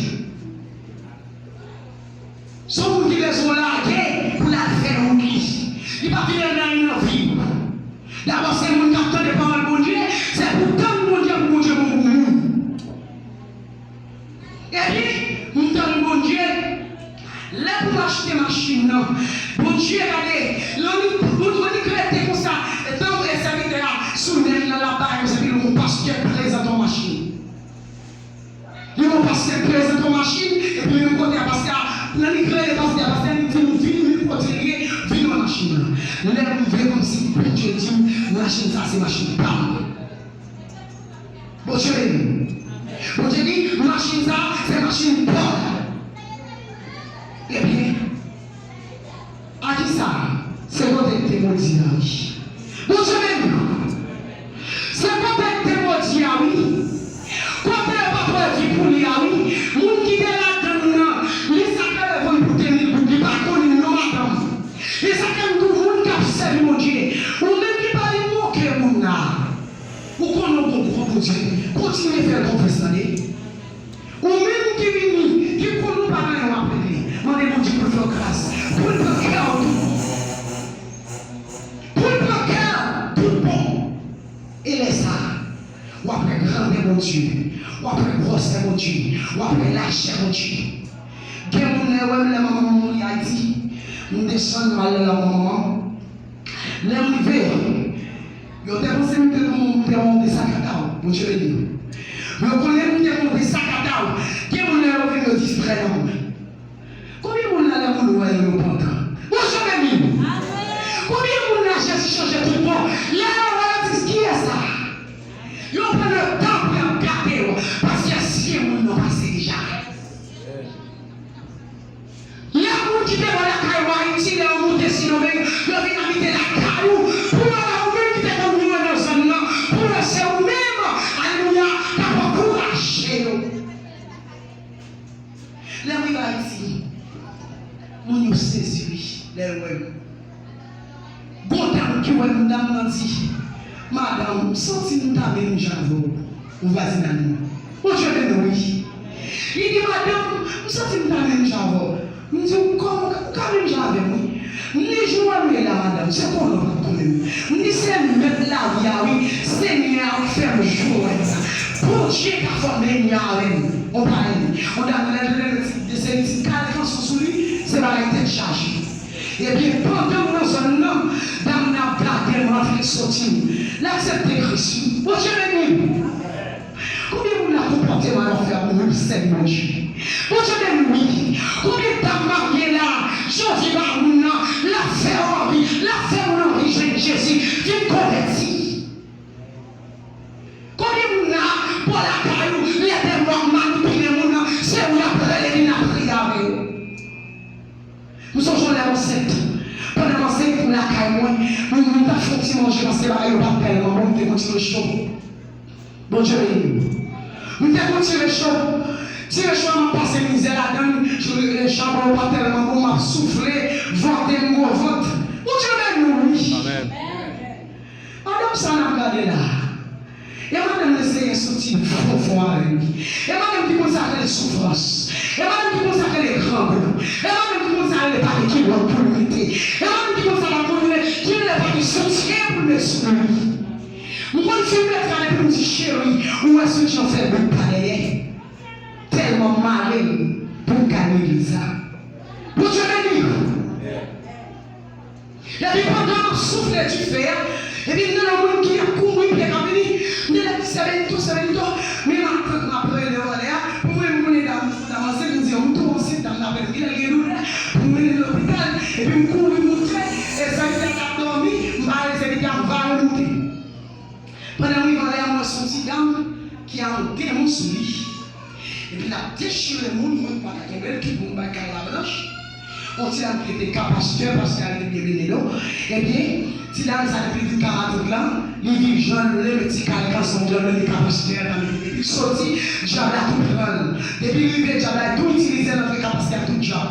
Se yon moun ki bezwen lage pou l al fè wout li. Li pa vin nan anyen nan vi w. Dabò, se moun k ap tande pawòl Bondye, se pou tann Bondye, pou Bondye bon pou moun. Epi, m tann Bondye, lè pou m achte machin nan, Bondye gade, lè w, lè w, lè w rete konsa, e tankou sèvitè a sou nèt la, l ap bay konsa, epi yon pastè prezante yon machin. Li wè yon pastè prezante yon machin, epi menm kote a pastè a, lè li rele pastè a, pastè a li di nou vini menm kote li ye, vin wè machin nan. Lè m rive kòmsi Bondye di m, machin sa se machin pa m. Bondye beni. Bondye di, machin sa se machin pa w. Ebyen, A kisa? Se kote k te modi a wi. Bondye beni w. Se kote k te modi a wi. Kote yo pa t wè vi pou li a wi. Moun ki te ladann nan, li sakrifye pou l pou de mil goud, li pa konnen non madanm. E sa k fè m di w moun k ap sèvi Bondye, ou menm ki pa vin moke moun la, ou konnen w gon gwo Bondye, kontinye fè l konfyans tande. Ou menm ki vini, ki konn ou pa gen anyen w ap regle, mande Bondye pou l fè w gras, pou l pran kè w tout bon. Pou l pran kè w tout bon. E lè sa a, w ap wè grandè Bondye, w ap wè gwosè Bondye, w ap wè lajè Bondye. Gen moun lè wè m lè manman m mouri Ayiti, m desann m al nan lanmò manman m. Lè m rive, yo te panse m te nan yon, m te nan yon de sa kata w. Bondye beni w. Yo konnen m te nan yon de sa kata w. Gen moun lè yo vin yo distrè nan mwen. Konbyen moun la lè moun wè yo, yo pantan? Bondye beni w. Konbyen moun la Jezi chanje tout bon? Lè yo wè yo di kiyès sa? Yo pran letan pou y ap gade w, paske ansyen moun nan pase deja. Lè moun ki te bò lakay ou Ayiti, lè yo moute Sendomeng, yo vin abite lakay ou, pou yo wè ou menm ki te konn mouri nan zòn nan, pou yo wè se ou menm, alelouya, k ap ankouraje yo. Lè m rive Ayiti, moun yo sezi wi, lè yo wè m. Gon dam ki wè m, dam nan di, madanm, m santi m ta menm jan avè w, ou vwazinay mwen. Bondye beni w wi. Li di, "Madanm, m santi m ta menm jan avè w." M di, "Ou kòman w ka, ou ka menm jan avè m, wi." M di, "Jou a nou ye la, madanm, se konnen w p ap konnen m." M di, "Se mèt lavi a, wi, Senyè a k fè m jwe wòl sa. Bondye ka fòme m avè m." On pa li. On dam lè l rele ti, se li ti kal kanson sou li, se bagay tèt chaje. Ebyen, pandan m nan zòn nan, dam nan ap gade m, antre soti m. L aksepte Kris, wi. Bondye beni m. Konbyen moun la konpòteman yo fè ap nou sèvi Bondye? Bondye beni wi. Konbyen dam marye la, jan viv a moun nan, l ap fè w anvi, l ap fè moun anvi jwenn Jezi, vin konvèti? Konbyen moun la, bò lakay ou, lè dèmon ap manipile moun nan, se ou y ap rele vin ap priye avè yo? M sonje yon lè m ansent. Pandan m ansent, m lakay mwen, m, m t ap fè yon ti manje paske bagay yo pa t tèlman bon, m te gon ti recho. Bondye beni m. M te gon ti recho. Ti recho a, m ap pase mizè ladan l, chabon yo pa tèlman bon, m ap soufle, vante m gwo vant. Bondye beni w, wi. Amèn. Madanm sa n ap gade la a, e madanm nan Senyè soti fon fon avè li. E madanm ki konn sa k rele soufrans. E madanm ki konn sa k rele grangou. E madanm ki konn sa k rele pa gen kilòt pou l mete. E madanm ki konn sa pa konn rele, ki rele pa gen soutyen pou l met sou li. M konn fin met la epi m di, "Cheri, ou wè soutyen w fè bout pa dèyè." Tèlman m mare l pou m kay legliz la. Bondye beni w. Epi pandan m ap soufle dife a, epi m tande yon moun ki ap kouri, pye k ap vini. M tande, "Sè Benito, Sè Benito." Men m ap, m ap rele anlè a. Pou mwen, m konnen dam, dam ansent, m di, "M tou ansent." Dam nan ap rele, m gen doulè. Pou m mennen l lopital. Epi m kouri moute. E Zèvita t ap dòmi. M pa rele Zèvita, m vale moute. Pandan m rive anlè a, m wè se yon ti dam ki a yon demon sou li. Epi l ap dechire moun, mwen pa ka kenbe l, tout moun bay kay la blanch. Yon ti dam ki rete ka pastè, pastè a rete byen bene do. Ebyen, ti dam sa depi l vin ka matant lan, li viv jan l vle, met ti kay kanson, jan l vle, li ka pastè a, epi l soti, dyab la tou pran l. Depi l rive, dyab la tou itilize l antre ka pastè a, tout dyab.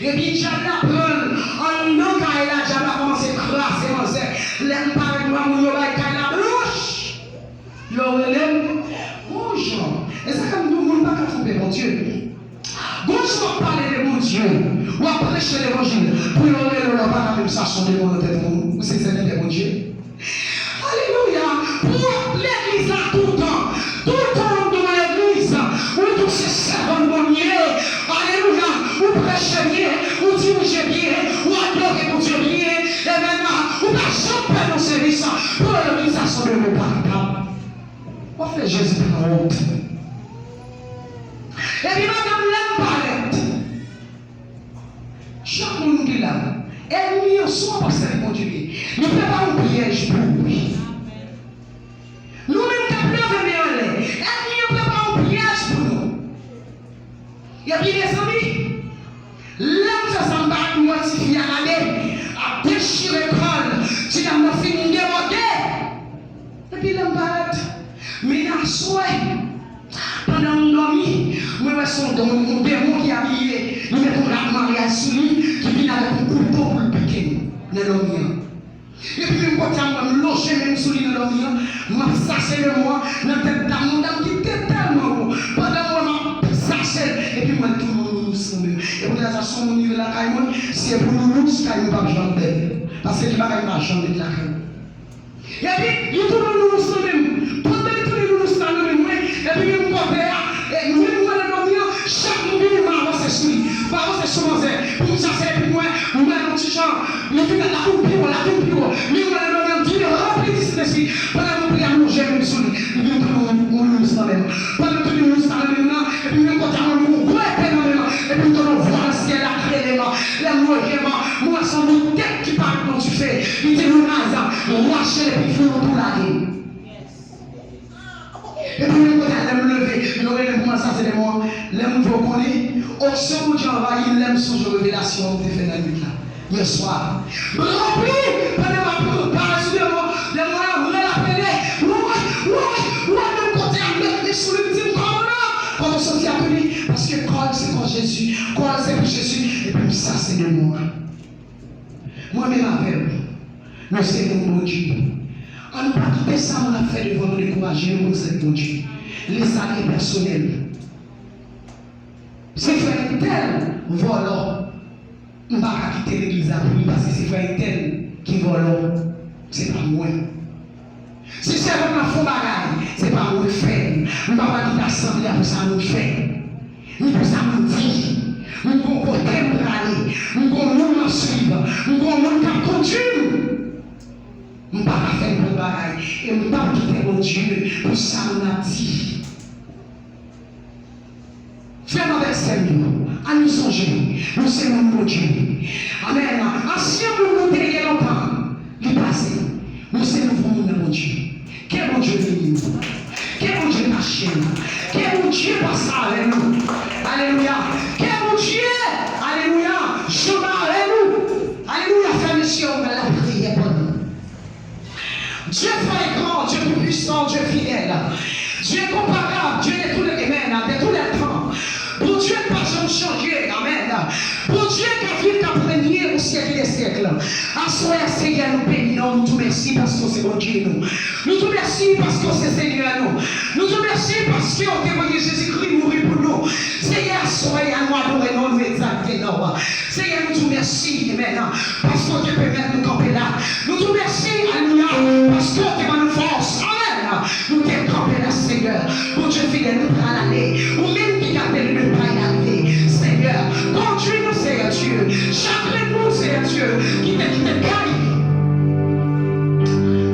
Epi dyab la pran l anndan kay la, dyab la kòmanse kraze manzè. Lè m parèt, m wè moun yo bay kay la blanch. Yo rele m, gon jan. E sa fè m di w, moun pa ka twonpe Bondye. Gon jan w ap pale de Bondye, w ap preche levanjil, pou yo rele w la, w pa ka menm sa, se yon demon nan tèt ou, ou se sèvitè Bondye. Alelouya! Pou w ap legliz la toutan, toutan w ap nan legliz, ou di w se sèvant Bondye. Alelouya! Ou preche byen, ou dirije byen, ou adore Bondye byen. Amen. Ou pa janm pèdi yon sèvis pou legliz la, se yon demon pa kapab. W ap fè Jezi pran wont. Epi madanm, lè m parèt, chak moun ki la, ènmi an, si w ap sèvi Bondye byen, li prepare yon pyèj pou ou. Nou menm k ap leve men anlè, ènmi an prepare yon pyèj pou nou. Epi mezanmi, lè m fè sa, m parèt, m wè tifi a gade, ap dechire kò l, ti dam nan fin debòde. Epi lè m parèt, men aswè, pandan m dòmi, mwen wè se yon don, yon demon ki abiye, li met yon rad maryaj sou li, ki vin avèk yon kouto pou l pike m nan dòmi an. Epi menm kote a, mwen, m lonje men m sou li nan dòmi an, m ap sase demon an nan tèt dam, yon dam ki te tèlman gwo. Pandan m wè m ap sase l, epi m wè l tounen yon nounous nan men m. E kounye a sa, si yon moun rive lakay mwen, se pou nounous kay mwen p ap janm bèl. Paske li bagay m pa janm met lakay mwen. Epi, li tounen nounous nan men m. Pandan li tounen nounous la nan men mwen, epi menm kote a, e menm mwen nan dòmi an, chak moun vini, m avanse sou li. M avanse sou manzè, pou m sase, epi mwen, mwen yon ti jan, li vin la vin pi wo, la vin pi wo. Men mwen nan dòmi an, m vin ranpli di Sentespri. Pandan m ap priye, m lonje men m sou li. Li vin tounen yon nounous nan men m. Pandan m tounen nounous la nan men m nan, epi menm kote a, mwen, yon gwo epe nan men m. Epi m tande yon vwa nan syèl la k rele m. Lè m lonje men, m wè se yon bout tèt ki parèt nan dife. Li di, "Lounaz, rache l epi fè yon tou lage." Epi menm kote a, lè m leve, yo rele m pou m al sase demon an. Lè m di w konnen, onksyon Bondye anvayi m lè m sonje revelasyon an m te fè nan nwit la. Yèswa. M ranpli, pandan m ap pale sou demon, demon an rele apele. Woy, woy, woy, menm kote a, m met men sou li, m di m, "Kòmandan, kote w soti a?" Paske kò l se kò Jezi, kò l se pou Jezi, epi m sase demon an. Mwen menm avè w, nou se moun Bondye. Ann nou pa kite sa moun ap fè devan nou dekouraje nou pou n sèvi Bondye. Li sa li pèsonèl. Se frè entèl vòlò. M pa ka kite legliz la pou li paske se frè entèl ki vòlò. Se pa mwen. Si sè m ap fè yon bagay, se pa mwen k fè l. M pa pral kite asanble a pou sa moun fè. Ni pou sa moun di. M gon kote m prale. M gon moun m ap swiv. M gon moun k ap kondui m. M pa ka fè nenpòt bagay. E m p ap kite Bondye pou sa moun ap di. Frè m avèk sè m yo, ann nou sonje, nou se moun Bondye. Amèn. Ansyen moun nou te ye lontan, li pase. Nou se nouvo moun nan Bondye. Ke Bondye beni nou. Ke Bondye kache nou. Ke Bondye pase avè nou. Alelouya. Ke Bondye, alelouya, janbe avè nou. Alelouya, frè m e sè m, lapriyè pou nou. Dieu fort et grand, Dieu tout-puissant, Dieu fidèle, Dieu incomparable, Dieu de tous les, amen, de tous les temps. Bondye k pa janm chanje, amèn. Bondye k ap viv, k ap renye pou syèk de syèk. Aswè a, Senyè, nou beni non w, nou di w mèsi paske w se Bondye nou. Nou di w mèsi paske w se Senyè nou. Nou di w mèsi paske w te voye Jezikri mouri pou nou. Senyè, aswè a, nou adore non w, nou egzalte non w. Senyè, nou di w mèsi, amèn, paske w te pèmèt nou kanpe la. Nou di w mèsi, alelouya, paske w te ban nou fòs. Amèn. Nou te kanpe la, Senyè. Bondye fidèl, nou pral ale. Ou menm ki gade nou, nou pral ale. Senyè, kondui nou, Senyè Dye. Chak grenn moun, Senyè Dye, ki te kite kay,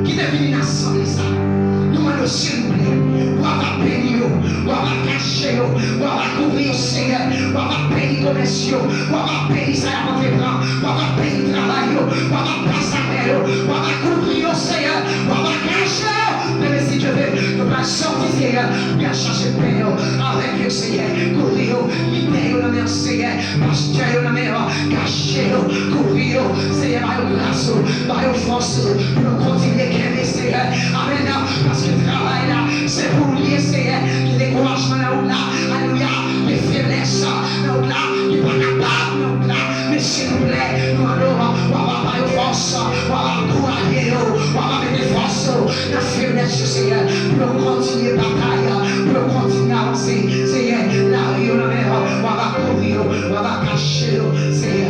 ki te vini nan asanble sa, nou mande w, silvouplè, w ava beni yo, w ava kache yo, w ava kouvri yo, Senyè, w ava beni komès yo, w ava beni sa y ap antreprann, w ava beni travay yo, w ava pase avè yo, w ava kouvri yo, Senyè, w ava kache yo. Demen, si Dye vle, nou pral sòti, Senyè, pou y al chache pen yo avèk yo, Senyè, kouvri yo, lidè yo nan men w, Senyè. Pastè yo nan men w, kache yo, kouvri yo, Senyè, ba yo gras ou, ba yo fòs ou, pou yo kontinye kenbe, Senyè. Amèn. Paske travay la, se pou ou li ye, Senyè. Gen dekourajman nan wout la, alelouya, gen feblès nan wout la, gen pa kapab nan wout la. Men silvouplè, nou mande w, w ava ba yo fòs, w ava ankouraje yo, w ava mete fòs ou nan feblès yo, Senyè, pou yo kontinye batay, pou yo kontinye avanse, Senyè, lari yo nan men w, w ava kouvri yo, w ava kache yo, Senyè.